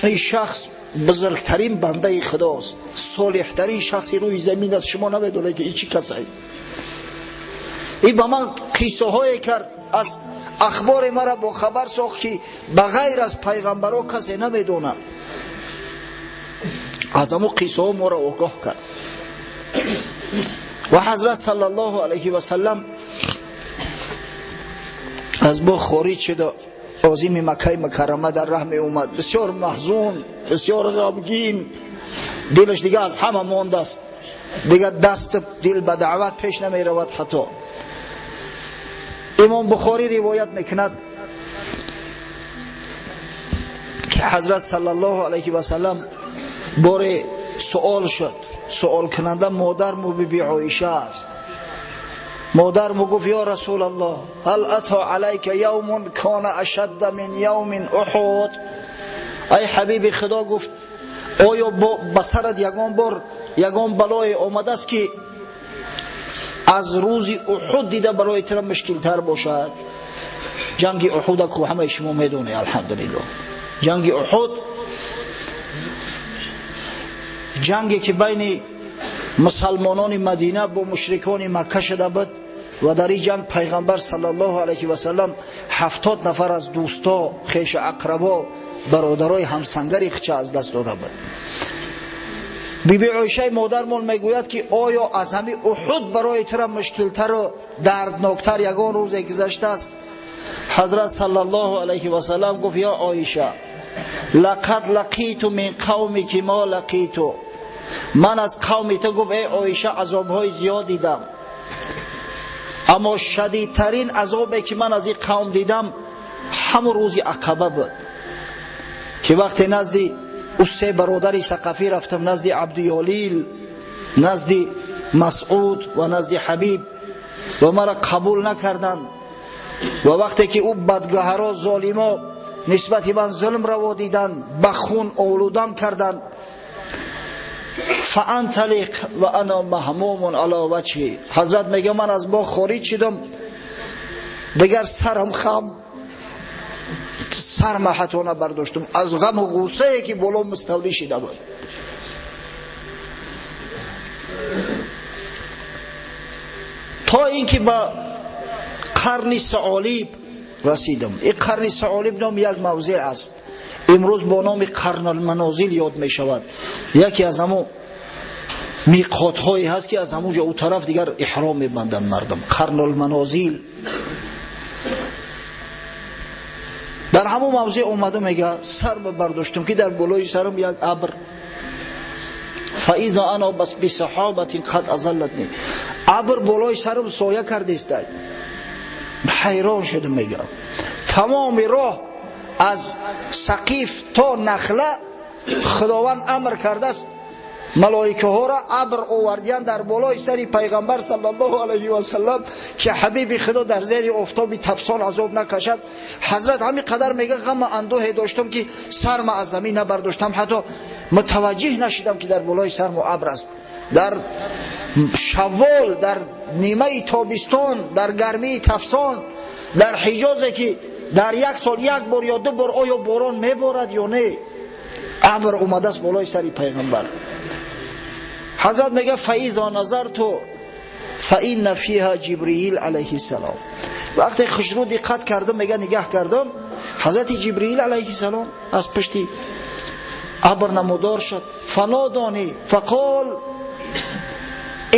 S1: ин шахс бузургтарин бандаи Худост, солеҳтарин шахси рӯи замин аст. Шумо намедонед, ки ин чӣ касае. Ин ба ман қиссаҳое кард, аз ахбори маро бохабар сохт, ки ба ғайр аз пайғамбаро касе намедонад. Аз ҳамун қиссаҳо моро огоҳ кард. Ва ҳазрат саллаллоҳу алайҳи васаллам аз боғ хориҷ шуда, озими Маккаи Мукаррама дар раҳ меомад, бисёр маҳзун, бисёр ғамгин, дилаш дига аз ҳама мондааст, дига дасту дил ба даъват пеш намеравад. Ҳатто Имом Бухорӣ ривоят мекунад, ки ҳазрат саллаллоҳу алайҳи васаллам боре суол шуд. Суолкунанда модарму Биби Оиша аст. Модарму гуфт: ё Расулаллоҳ, ҳал ато алайка явмун кона ашадда мин явмин Уҳуд? Ай ҳабиби Худо, гуфт, оё ба сарат ягон бор ягон балое омадааст, ки аз рӯзи Уҳуд дида барои тура мушкилтар бошад? Ҷанги Уҳуда ку ҳамаи шумо медонед, алҳамдулиллоҳ. Ҷанги Уҳуд, ҷанге ки байни мусалмонони Мадина бо мушрикони Макка шуда буд, ва дар ин ҷанг пайғамбар саллаллоҳу алайҳи васаллам 70 нафар аз дӯсто, хешу ақрабо, бародарои ҳамсангари худша аз даст дода буд. Биби Оишаи модармон мегӯяд, ки оё аз ҳамин Уҳуд барои тура мушкилтару дардноктар ягон рӯзе гузаштааст? Ҳазрат саллаллоҳу алайҳи васаллам гуфт: ё Оиша, лақад лақиту мин қавмики мо лақиту. Ман аз қавми ту, гуфт, эй Оиша, азобҳои зиёд дидам, аммо шадидтарин азобе ки ман аз ин қавм дидам, ҳамун рӯзи Ақаба буд, ки вақте назди ӯ се бародари сақафӣ рафтам, назди Абдуёлил, назди Масъуд ва назди Ҳабиб, ва маро қабул накарданд. Ва вақте ки ӯ бадгаҳаро, золимо нисбати ман зулм раво диданд, ба хун олудам карданд. Фаанталиқ ва ана маҳмумун ала ваҷҳи. Ҳазрат мега: ман аз боғ хориҷ шудам, дигар сарам хам, сарма ҳатто набардоштам аз ғаму ғуссае, ки боло муставлӣ шида буд. То ин ки ба Қарни Саолиб расидам. Ин Қарни Саолиб номи як мавзеъ аст, имрӯз бо номи Қарналманозил ёд мешавад. Яке аз ҳамун миқотҳое ҳаст, ки аз ҳамун ҷо ӯ тараф дигар иҳром мебанданд мардум. Қарнулманозил. Дар ҳамун мавзеъ омада, мега, сар бардоштам, ки дар болои сарам як абр. Фаиза ана бисаҳобатин қад азаллатни. Абр болои сарам соя кардеста. Ҳайрон шудам, мега. Тамоми роҳ аз Сақиф то Нахла Худованд амр кардааст малоикаҳоро абр овардиян дар болои сари пайғамбар саллаллоҳу алайҳи васаллам, ки ҳабиби Худо дар зери офтоби тафсон азоб накашад. Ҳазрат ҳамин қадар мега, ғаму андӯҳе доштам, ки сарма аз замин набардоштам, ҳатто мутаваҷҷиҳ нашидам, ки дар болои сармо абр аст. Дар шаввол, дар нимаи тобистон, дар гармии тафсон, дар Ҳиҷозе, ки дар як сол як бор ё ду бор оё борон меборад ё не, абр омадааст болои сари пайғамбар. Ҳазрат мега: фаизо назарту фаинна фиҳа Ҷибриил алайҳиссалом. Вақте хушрӯ диққат кардам, мега, нигаҳ кардам, ҳазрати Ҷибриил алайҳиссалом аз пушти абр намудор шуд. Фанодонӣ фақол: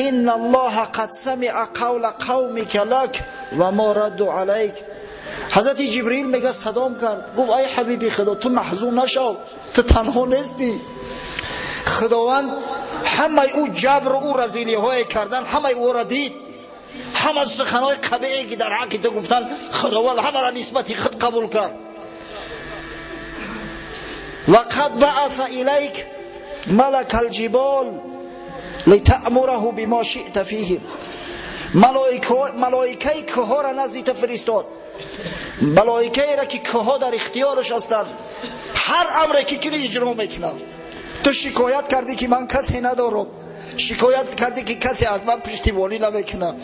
S1: инна аллоҳа қад самиа қавла қавмика лак ва мо радду алайк. Ҳазрати Ҷибриил, мега, садом кард, гуфт: ай ҳабиби Худо, ту маҳзун нашав, ту танҳо нестӣ. Худованд Ҳамаи ӯ ҷабру ӯ разилиҳое кардан, ҳамаи ӯро дид, ҳама суханҳои қабиҳе ки дар ҳаққи ту гуфтан, Худованд ҳамаро нисбати худ қабул кард. Ва қад баъаса илайк малака алҷибол литаъмураҳу бима шиъта фиҳим. Малоикаи кӯҳҳоро назди ту фиристод, малоикаеро ки кӯҳҳо дар ихтиёраш ҳастанд, ҳар амре ки кунӣ иҷро мекунанд. Ту шикоят кардӣ ки ман касе надорам, шикоят кардӣ ки касе аз ман пуштибонӣ намекунад.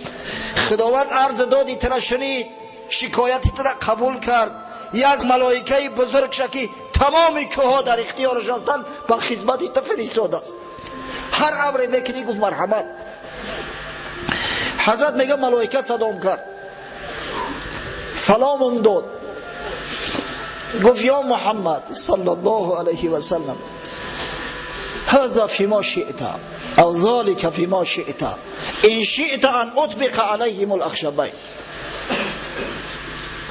S1: Худованд арз доди тура шунид, шикояти тура қабул кард. Як малоикаи бузургша ки тамоми кӯҳҳо дар ихтиёраш ҳастанд ба хизмати ту фиристодааст. Ҳар амре мекунӣ, гуфт марҳамат. Ҳазрат мега малоика садом кард, саломум дод, гуфт ё Муҳаммад саллаллоҳу алайҳи васаллам, ҳаза фима шиъта ав залика фима шиъта ин шиъта ан утбиқа алайҳим алахшабайн.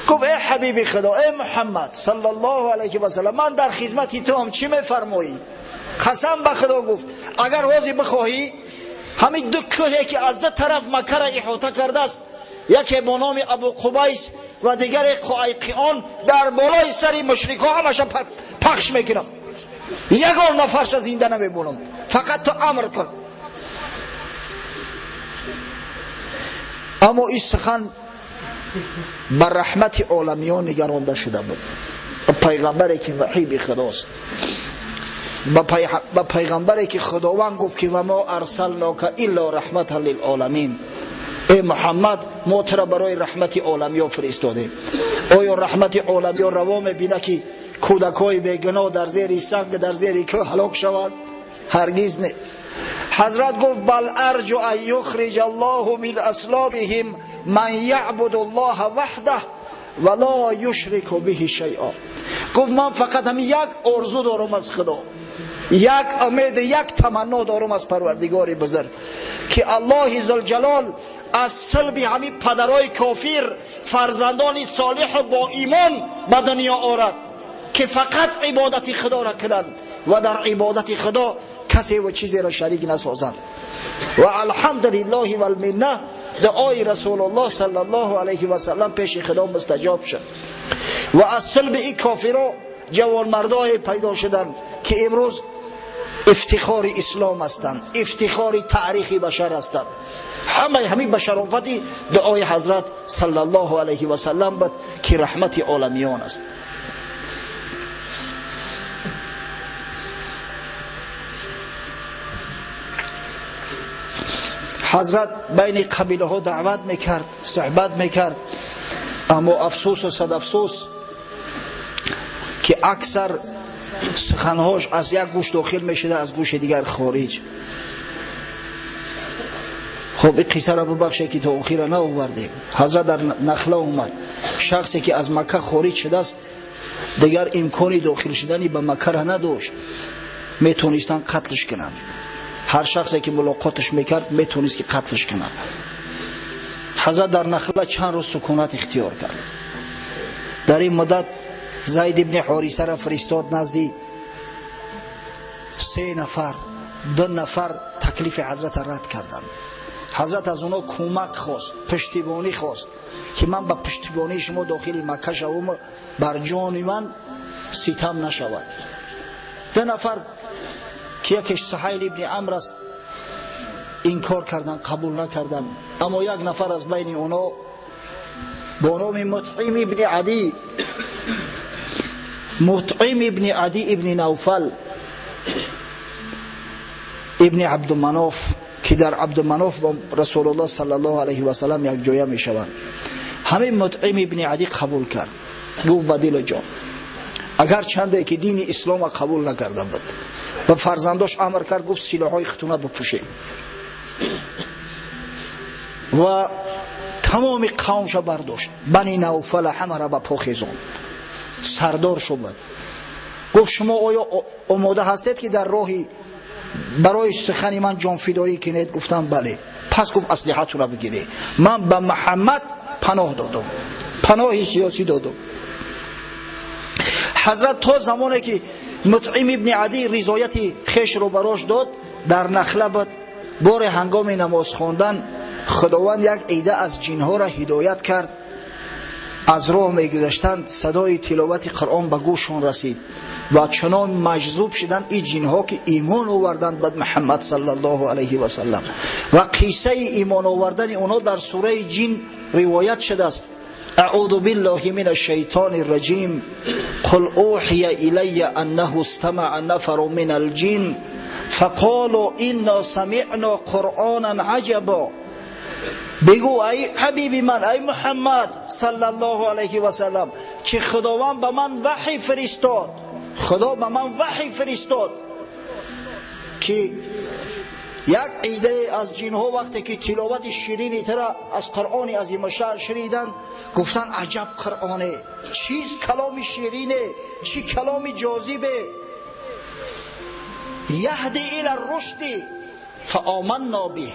S1: Гуфт эй ҳабиби Худо, эй Муҳаммад саллаллоҳу алайҳи васаллам, ман дар хизмати туам, чӣ мефармоӣ? Қасам ба Худо гуфт, агар ҳозир бихоҳӣ ҳамин ду кӯҳе ки аз ду тараф Маккаро иҳота кардааст, яке бо номи Абу Қубайс ва дигаре Қуайқион, дар болои сари мушрикҳо ҳамаша пахш мекунам, ягон нафарша зинда намемонам, фақат ту амр кун. Аммо ин сухан ба раҳмати оламиён нигаронда шуда буд. Ба пайғамбаре ки ваҳиби Худост, ба пайғамбаре ки Худованд гуфт ки ва мо арсалнока илло раҳматан лилоламин. Эй Муҳаммад, мо туро барои раҳмати оламиён фиристодем. Оё раҳмати оламиён раво мебинад ки кӯдакҳои бегуноҳ дар зери санг, дар зери кӯҳ ҳалок шавад? Ҳаргиз не. Ҳазрат гуфт бал арҷу ан юхриҷа аллоҳу мин аслобиҳим ман яъбуду аллоҳа ваҳдаҳ ва ло юшрику биҳи шайъа. Гуфт ман фақат ҳамин як орзу дорам аз Худо, як умед, як таманно дорам аз Парвардигори бузург, ки Аллоҳи зулҷалол аз силби ҳамин падарои кофир фарзандони солиҳу бо имон ба дунё орад, ки фақат ибодати Худоро кунанд ва дар ибодати Худо касе ва чизеро шарик насозанд. Ва алҳамдулиллоҳи валминна, дуои Расулуллоҳ саллаллоҳу алайҳи васаллам пеши Худо мустаҷоб шуд ва аз силби ин кофиро ҷавонмардое пайдо шуданд ки имрӯз ифтихори ислом ҳастанд, ифтихори таърихи башар ҳастанд. Ҳамаи ҳамин ба шарофати дуои ҳазрат саллаллоҳу алайҳи васаллам буд ки раҳмати оламиён аст. Ҳазрат байни қабилаҳо даъват мекард, суҳбат мекард, аммо афсӯсу сад афсӯс ки аксар суханҳош аз як гӯш дохил мешуда, аз гӯши дигар хориҷ. Хуб, ин қиссаро бубахшед ки то охира наовардем. Ҳазрат дар Нахла омад. Шахсе ки аз Макка хориҷ шудааст, дигар имкони дохил шудани ба Маккаро надошт, метонистанд қатлш кунанд. Ҳар шахсе ки мулоқоташ мекард, метонист ки қатлш кунад. Ҳазрат дар Нахла чанд рӯз сукунат ихтиёр кард. Дар ин муддат Зайд ибни Ҳорисаро фиристод назди се нафар, ду нафар таклифи ҳазратро рад карданд. Ҳазрат аз онҳо кӯмак хост, пуштибонӣ хост ки ман ба пуштибонии шумо дохили Макка шавам, бар ҷони ман ситам нашавад. Ду нафар ки якеш Суҳайл ибни Амр аст, инкор карданд, қабул накарданд. Аммо як нафар аз байни онҳо бо номи Мутъим ибни Адӣ, Мутъим ибни Адӣ ибни Навфал ибни Абдуманоф, ки дар Абдуманоф бо Расулуллоҳ саллаллоҳу алайҳи васаллам якҷоя мешаванд, ҳамин Мутъим ибни Адӣ қабул кард. Гуфт ба дилу ҷон, агар чанде ки дини ислома қабул накарда буд, ба фарзандош амр кард, гуфт силоҳҳои худтона бипӯшед ва тамоми қавмша бардошт, бани Навфала ҳамаро ба по хезонд, сардор шуд. Гуфт шумо оё омода ҳастед ки дар роҳи барои сухани ман ҷонфидоӣ кунед? Гуфтам бале. Пас гуфт аслиҳатонро бигиред, ман ба Муҳаммад паноҳ додам, паноҳи сиёсӣ додам. Ҳазрат то замоне ки Мутъим ибни Адӣ ризояти хешро барош дод, дар Нахла буд. Бори ҳангоми намоз хондан Худованд як ида аз ҷинҳоро ҳидоят кард. Аз роҳ мегузаштанд, садои тиловати Қуръон ба гӯшон расид ва чунон маҷзуб шуданд ин ҷинҳо ки имон оварданд ба Муҳаммад саллаллоҳу алайҳи васаллам. Ва қиссаи имон овардани онҳо дар сураи ҷин ривоят шудааст. أعوذ بالله من الشيطان الرجيم قل أوحي إلي أنه استمع نفر من الجن فقالوا إنا سمعنا قرآنا عجبا. بگو ای حبیبی من، ای محمد صلی الله علیه و سلم، که خداوند به من وحی فرستاد، خدا به من وحی فرستاد که یک عده از جنها وقتی که تلاوت شیرینی تر از قرآن عظیم الشأن شنیدن، گفتن عجب قرآنه، چیز کلام شیرینه، چی کلام جاذبه. یهدی الی الرشد فآمنا به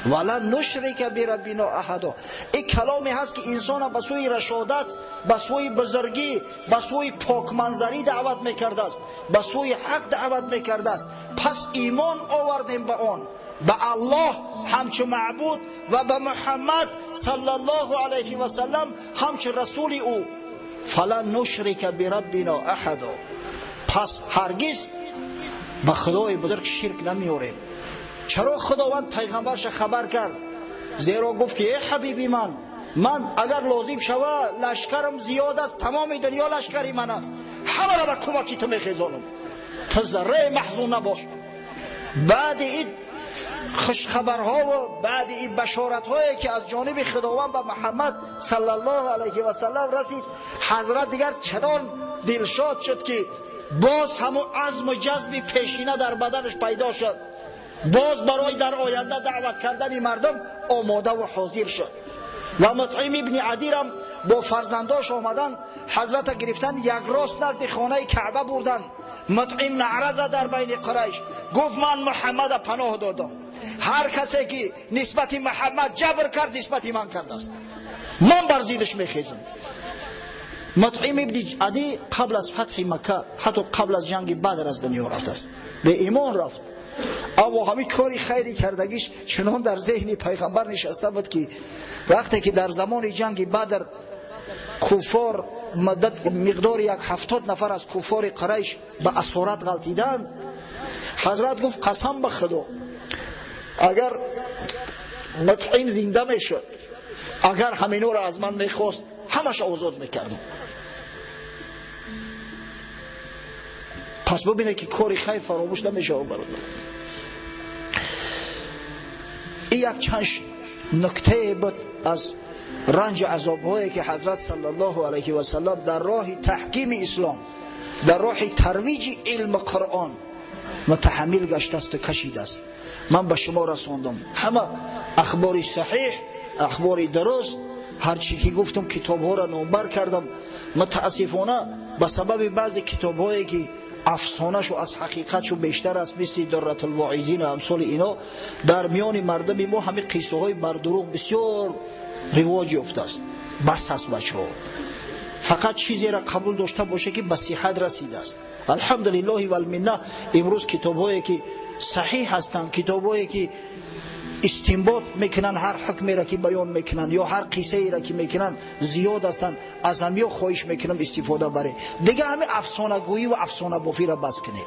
S1: ولا نشرک بربنا احدا. این کلامی هست که انسان به سوی رشادت، به سوی بزرگی، به سوی پاکمنظری دعوت میکرده است، به سوی حق دعوت میکرده است. پس ایمان آوردیم به آن، به الله همچو معبود و به محمد صلی الله علیه و سلم همچو رسول او. فلا نشرک بربنا احدا. پس هرگز به خدای بزرگ شرک نمیوریم. چرا خداوند پیغمبرش خبر کرد؟ زیرا گفت که ای حبیبی من، من اگر لازم شود لشکرم زیاد است، تمام دنیا لشکری من است، همه را به کمکی تو میخیزانم، تو ذره محزون نباش. بعد این خوشخبرها و بعد این بشارت هایی که از جانب خداوند به محمد صلی الله علیه و سلم رسید، حضرت دیگر چنان دلشاد شد که باز همون عزم و جذب پیشینه در بدنش پیدا شد، باز برای در آینده دعوت کردن مردم آماده و حاضر شد. و مطعم ابن عدی هم با فرزنداش آمدن، حضرت گرفتن یک راست نزد خانه کعبه بردن. مطعم نعره زد در بین قریش، گفت من محمد پناه دادم، هر کسی که نسبت محمد جبر کرد نسبت من کرده است، من بر زیدش میخیزم. مطعم ابن عدی قبل از فتح مکه، حتی قبل از جنگ بدر از دنیا رفت است، به ایمان رفت. اما همین کاری خیری کردگیش چنان در ذهن پیغمبر نشسته بود که وقتی که در زمان جنگ بدر کفار مدت مقدار 70 نفر از کفار قریش به اسارت غلطیدند، حضرت گفت قسم به خدا اگر مطعم زنده میشد، اگر همینا را از من میخواست، همش آزاد میکردم. پس ببینه که کاری خیر فراموش نمیشه. برادر، این یک چند نکته بود از رنج عذابهایی که حضرت صلی الله علیه و سلم در راه تحکیم اسلام، در راه ترویج علم قرآن متحمل گشته است و کشیده است. من به شما رساندم همه اخبار صحیح، اخبار درست، هرچی که گفتم کتاب ها را نامبر کردم. متاسفانه به سبب بعضی کتاب هایی که افسانه‌شو از حقیقتشو بیشتر است، مثل درة الواعظین و امثال اینا، در میان مردم ما همه قصه های بر دروغ بسیار رواج یافته است. بس است بچه‌ها، فقط چیزی را قبول داشته باشه که به صحت رسیده است. الحمدلله والمنه امروز کتاب‌هایی که صحیح هستند، کتاب‌هایی که استنباط میکنن، هر حکمی را که بیان میکنن یا هر قصه ای را که میکنن زیاد هستند. از همیا خواهش میکنم استفاده بره دیگه. همین افسانه گویی و افسانه بافی را بس کنید.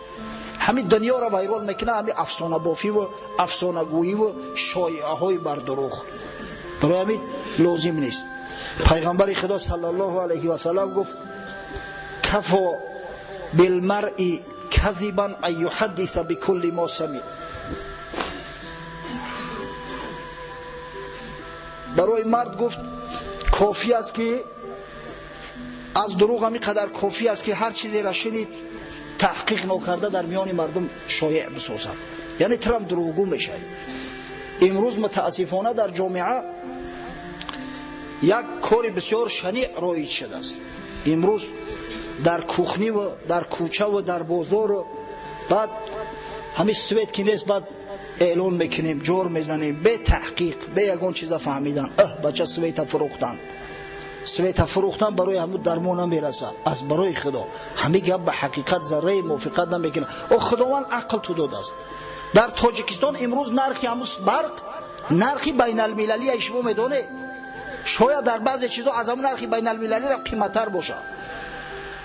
S1: همین دنیا را ویران میکنه همین افسانه بافی و افسانه گویی و شایعه های بر دروغ. برای همین لازم نیست. پیغمبر خدا صلی الله علیه و سلم گفت کفا بالمرء کذبا ان یحدث بكل ما سمع. برای مرد گفت کافی است که از دروغ همین قدر کافی است که هر چیزی را شنید تحقیق نکرده در میان مردم شایع بسازد، یعنی ترم دروغگو میشه. امروز متاسفانه در جامعه یک کار بسیار شنیع رایج شده است. امروز در کوخنی و در کوچه و در بازار و بعد همین سویت که نیست، بعد اعلان میکنیم، جور میزنیم به تحقیق، به یگان چیزا فهمیدن. بچه سویت فروختن، سویت فروختن برای همون درمان نمیرسه. از برای خدا همه گپ به حقیقت ذره موافقت نمیکنه. او خداوند عقل تو داده است. Дар Тоҷикистон имрӯз нархи ҳамун барқ нархи байналмилалия, шумо медонед, шояд дар баъзе чизо аз ҳамун нархи байналмилалиро қиматтар бошад.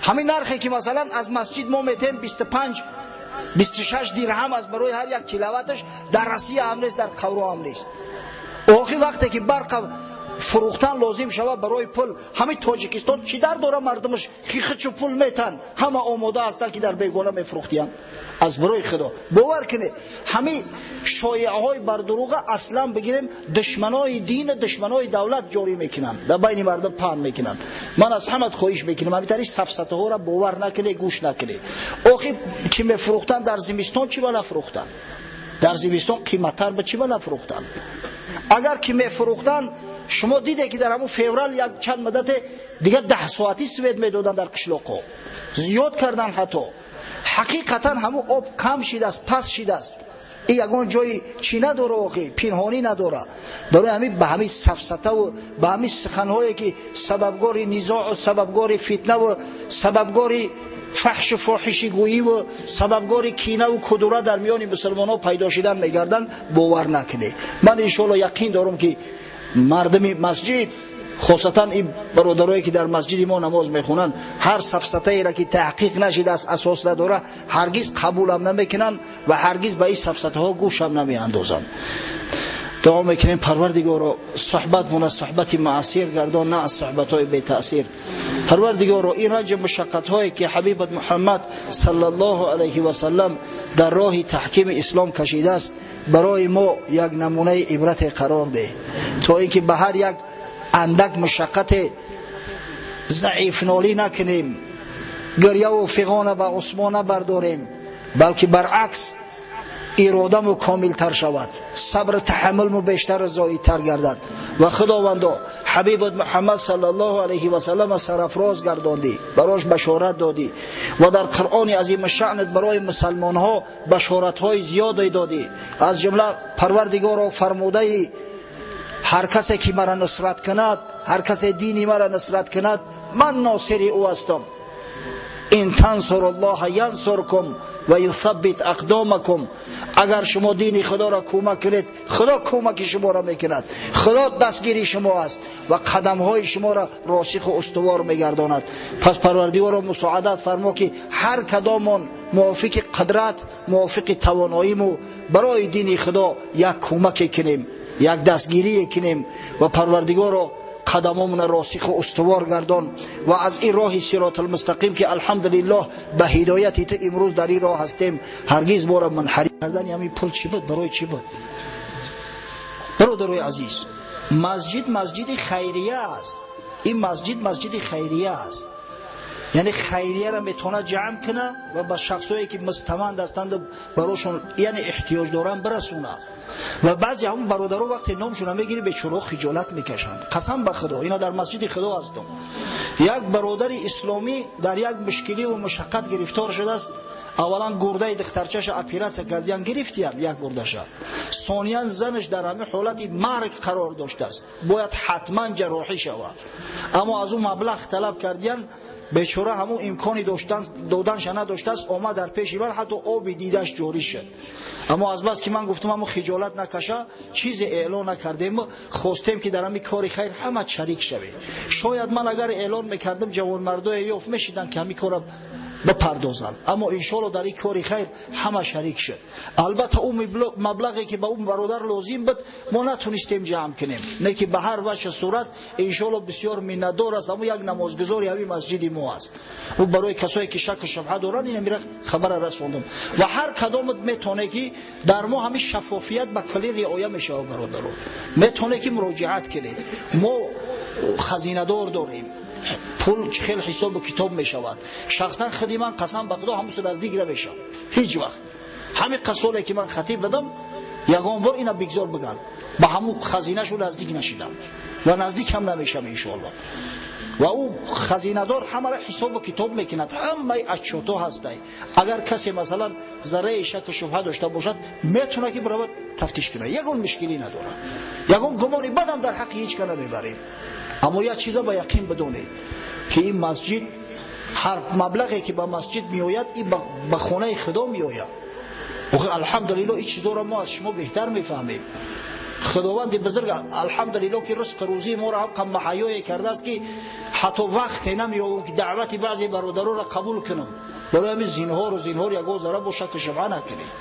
S1: Ҳамин нархе ки масалан аз масҷид мо метем 25 26 дирҳам аз барои ҳар як киловатташ, дар Россия ҳам нест, дар Қавро ҳам нест. Охи вақте ки барқ фурӯхтан лозим шавад барои пул, ҳамин Тоҷикистон чӣ дар дора мардумаш хичу пул метан, ҳама омода ҳастанд ки дар бегона мефурӯхтиянд. Аз барои Худо бовар кунед, ҳамин шоеаҳои бардуруға аслан бигирем, душманои дин, душманои давлат ҷорӣ мекунанд, дар байни мардум паҳн мекунанд. Ман аз ҳамат хоҳиш мекунам, ҳамин тари сафсатаҳоро бовар накунед, гӯш накунед. Охи ки мефурӯхтанд дар зимистон, чӣ ба нафурӯхтанд? Дар зимистон қиматтар ба чӣ ба нафурӯхтанд? Агар ки мефурӯхтанд, шумо диде ки дар ҳамун феврал як чанд муддате дигар 10 соатӣ свет медоданд дар қишлоқҳо, зиёд кардан. Ҳатто ҳақиқатан ҳамун об кам шидааст, пас шидааст. И ягон ҷои чӣ надора, охи пинҳонӣ надора. Барои ҳамин ба ҳамин сафсатаву ба ҳамин суханҳое ки сабабгори низоъу сабабгори фитнаву сабабгори фаҳшу фоҳишигӯиву сабабгори кинаву кудура дар миёни мусулмонҳо пайдо шидан мегарданд, бовар накунед. Ман иншоалло яқин дорам ки мардуми масҷид, хосатан ин бародарое ки дар масҷиди мо намоз мехонанд, ҳар сафсатаеро ки таҳқиқ нашидааст, асос надора, ҳаргиз қабулам намекунанд ва ҳаргиз ба ин сафсатаҳо гӯшам намеандозанд. Дуо мекунем, Парвардигоро, суҳбатмона суҳбати муассир гардон, на аз суҳбатҳои бетаъсир. Парвардигоро, ин ранҷи мушаққатҳое ки ҳабибат Муҳаммад саллаллоҳу алайҳи васаллам дар роҳи таҳкими ислом кашидааст, барои мо як намунаи ибрате қарор деҳ, то ин ки ба ҳар як андак мушаққате заифнолӣ накунем, гиряву фиғона ба усмон набардорем, балки баръакс иродаму комилтар шавад, сабру таҳаммулму бештару зоидтар гардад. Ва Худовандо, ҳабибат Муҳаммад саллаллоҳу алайҳи васаллам сарафроз гардондӣ, барош башорат додӣ ва дар Қуръони азимушшаънат барои мусалмонҳо башоратҳои зиёде додӣ. Аз ҷумла, Парвардигоро, фармудаи: ҳар касе ки мара нусрат кунад, ҳар касе дини мара нусрат кунад, ман носири ӯ ҳастам. Ин тансуруллоҳа янсуркум ва юсаббит ақдомакум. Агар шумо дини Худоро кӯмак кунед, Худо кӯмаки шуморо мекунад, Худо дастгири шумо аст ва қадамҳои шуморо росиху устувор мегардонад. Пас, Парвардигоро, мусоадат фармо ки ҳар кадомон мувофиқи қудрат, мувофиқи тавоноиму барои дини Худо як кӯмаке кунем, як дастгирие кунем. Ва, Парвардигоро, қадамомона росиху устувор гардон ва аз ин роҳи сиротулмустақим, ки алҳамдулиллоҳ ба ҳидояти ту имрӯз дар ин роҳ ҳастем, ҳаргиз моро мунҳариф кардани ҳамин пул чӣ буд, барои чӣ буд? Бародарои азиз, масҷид масҷиди хайрия аст. Ин масҷид масҷиди хайрия аст, яъне хайрияро метавонад ҷамъ куна ва ба шахсое ки мустаманд ҳастанд, барошон яъне эҳтиёҷ доранд, бирасонад. Ва баъзе ҳамун бародаро вақте номшона мегирӣ, бечораҳо хиҷолат мекашанд. Қасам ба Худо, ина дар масҷиди Худо ҳастам, як бародари исломӣ дар як мушкиливу мушаққат гирифтор шудааст. Аввалан гурдаи духтарчаша оператсия кардиян, гирифтиян як гурдаша. Сониян занаш дар ҳамин ҳолати марг қарор доштааст, бояд ҳатман ҷарроҳӣ шавад, аммо аз ӯ маблағ талаб кардиян. Бечора ҳамун имкони доданша надоштааст. Омад дар пеши ман, ҳатто оби дидаш ҷорӣ шуд. Аммо азбас ки ман гуфтам ҳамун хиҷолат накаша, чизе эълон накардем. Хостем ки дар ҳамин кори хайр ҳама шарик шавед. Шояд ман агар эълон мекардам, ҷавонмардое ёфт мешиданд ки ҳамин кора бипардозанд, аммо иншоалло дар ин кори хайр ҳама шарик шуд. Албатта, ӯ маблағе ки ба ӯ бародар лозим буд, мо натунистем ҷамъ кунем, не ки ба ҳар ваҷҳ сурат иншоалло бисёр миннатдор аст. Аммо як намозгузори ҳамин масҷиди мо аст. Ӯ барои касое ки шаку шубҳа доранд, ина мира хабара расондам. Ва ҳар кадомат метавоне ки дар мо ҳамин шаффофият ба куллӣ риоя мешавад, бародаро, метавоне ки муроҷиат кунед. Мо хазинадор дорем, пул чӣ хел ҳисобу китоб мешавад. Шахсан худи ман, қасам ба Худо, ҳамусу наздик намешам ҳеҷ вақт. Ҳамин қасоле ки ман хатиб будам, ягон бор ина бигзор биган, ба ҳамун хазинашу наздик нашидам ва наздик ҳам намешам иншоалло. Ва ӯ хазинадор ҳамаро ҳисобу китоб мекунад, ҳамаи отчёто ҳастай. Агар касе масалан зарраи шаку шубҳа дошта бошад, метавонад ки биравад тафтиш кунад, ягон мушкилӣ надорад. Ягон гумони бадам дар ҳаққи ҳеҷ ка намебарем. Аммо як чиза ба яқин бидонед, ки ин масҷид, ҳар маблағе ки ба масҷид меояд, ин ба хонаи Худо меояд. Алҳамдулиллоҳ, ин чизоро мо аз шумо беҳтар мефаҳмем. Худованди бузург алҳамдулиллоҳ ки ризқу рӯзии моро ҳам маҳайёе кардааст ки ҳатто вақте намеёбам ки даъвати баъзе бародаронро қабул кунам. Барои ҳамин зинҳору зинҳор ягон зарра бо шакку шубҳа накунед.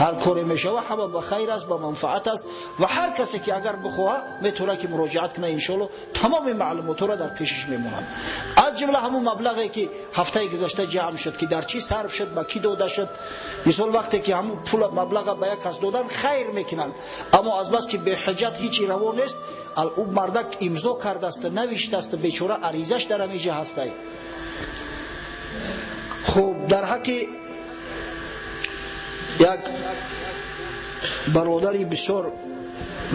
S1: Ҳар коре мешава ҳама ба хайр аст, ба манфаат аст ва ҳар касе ки агар бихоҳа метавонад ки муроҷиат кунад. Иншоалло тамоми маълумотҳоро дар пешиш мемонанд, аз ҷумла ҳамун маблағе ки ҳафтаи гузашта ҷамъ шуд, ки дар чӣ сарф шуд, ба кӣ дода шуд. Мисол вақте ки ҳамун пула маблаға ба як кас додан хайр мекунанд, аммо аз бас ки беҳуҷҷат ҳеҷ раво нест, ӯ мардак имзо кардааст, навиштааст, бечора аризаш дар ҳамиҷа ҳастай. Хуб, дар ҳаққи як бародари бисёр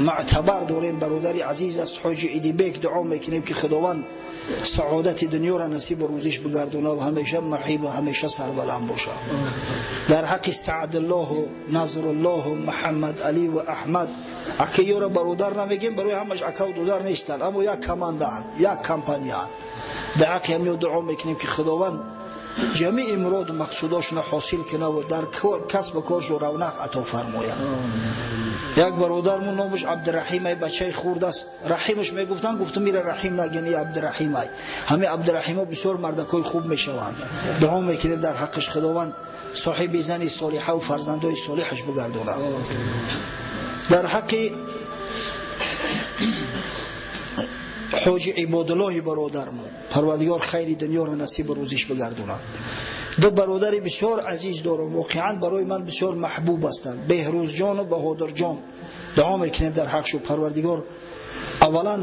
S1: муътабар дорем, бародари азиз аст, ҳоҷи Идибек, дуо мекунем ки Худованд саодати дунёро насибу рӯзиш бигардона ва ҳамеша маҳиб ва ҳамеша сарбаланд боша. Дар ҳаққи Саъдуллоҳу Назруллоҳу Муҳаммад Али ва Аҳмад, ака ёро бародар намегем, барои ҳамаш акаву додар нестанд, аммо як командаанд, як компанияанд. Дар ҳаққи ҳамиё дуо мекунем ки Худованд ҷамеи муроду мақсудошонро ҳосил кунад ва дар касбу коршон равнақ ато фармояд. Як бародармон номаш Абдураҳимай, бачаи хурд аст, Раҳимаш мегуфтанд, гуфтам ира Раҳим нагин, и Абдураҳимай. Ҳамин Абдураҳимо бисёр мардакҳои хуб мешаванд. Дуо мекунем дар ҳаққаш Худованд соҳиби зани солиҳа ва фарзандои солиҳаш бигардонад. Дар ҳаққи ҳоҷи Ибодуллоҳи бародармон Парвардигор хайри дунёро насибу рӯзиш бигардонад. Ду бародари бисёр азиз дорам, воқеан барои ман бисёр маҳбуб ҳастанд, Беҳрӯзҷону Баҳодирҷон. Дуо мекунем дар ҳақшу Парвардигор аввалан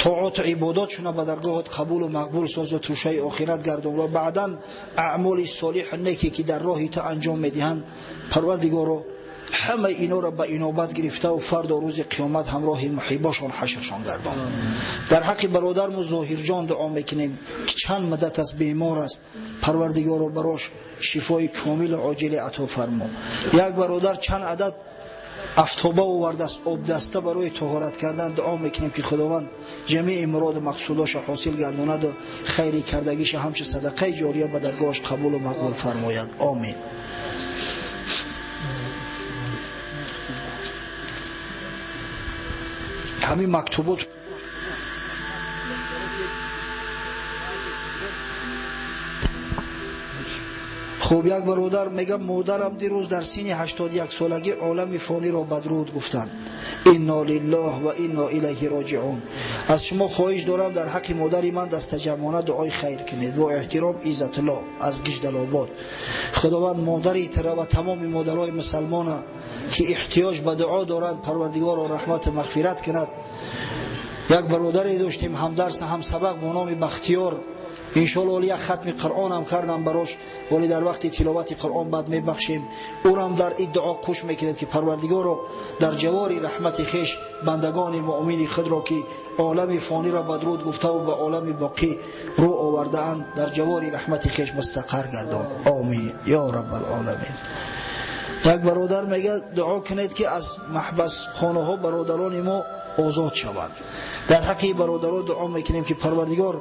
S1: тоату ибодатшона ба даргоҳат қабулу мақбул созу тӯшаи охират гардон ва баъдан аъмоли солиҳу неке ки дар роҳи ту анҷом медиҳанд, Парвардигоро ҳамаи инора ба инобат гирифтаву фардо рӯзи қиёмат ҳамроҳи муҳибошон ҳашршон гардон. Дар ҳаққи бародарму Зоҳирҷон дуо мекунем ки чанд муддат аст бемор аст, Парвардигоро барош шифои комилу оҷиле ато фармо. Як бародар чанд адад афтоба овардааст, обдаста барои тоҳорат кардан. Дуо мекунем ки Худованд ҷамеи муроду мақсудоша ҳосил гардонаду хайри кардагиша ҳамчун садақаи ҷория ба даргоҳаш қабулу мақбул фармояд. Омин. Ҳамин мактубот хуб, як бародар мегам модарам дирӯз дар синни 81 солагӣ олами фониро бадруд гуфтанд. Инно лиллоҳ ва инно илайҳи роҷиун. Аз шумо хоҳиш дорам дар ҳаққи модари ман дастаҷамъона дуои хайр кунед. Бо эҳтиром, Иззатуллоҳ аз Гиждалобод. Худованд модари тара ва тамоми модарои мусалмона ки эҳтиёҷ ба дуо доранд, Парвардигоро раҳмату мағфират кунад. Як бародаре доштем, ҳамдарс ҳамсабақ бо номи Бахтиёр. Иншоалло оли як хатми Қуръон ҳам кардам барош, вале дар вақти тиловати Қуръон баъд мебахшем. Ӯрам дар ин дуо қуш мекунем ки Парвардигоро дар ҷавори раҳмати хеш бандагони муъмини худро ки олами фониро бадруд гуфтаву ба олами боқӣ рӯ овардаанд, дар ҷавори раҳмати хеш мустақар гардон. Омин ё раббалоламин. Як бародар мегӯяд дуо кунед ки аз маҳбасхонаҳо бародарони мо озод шаванд. Дар ҳаққи бародарон дуо мекунем ки Парвардигор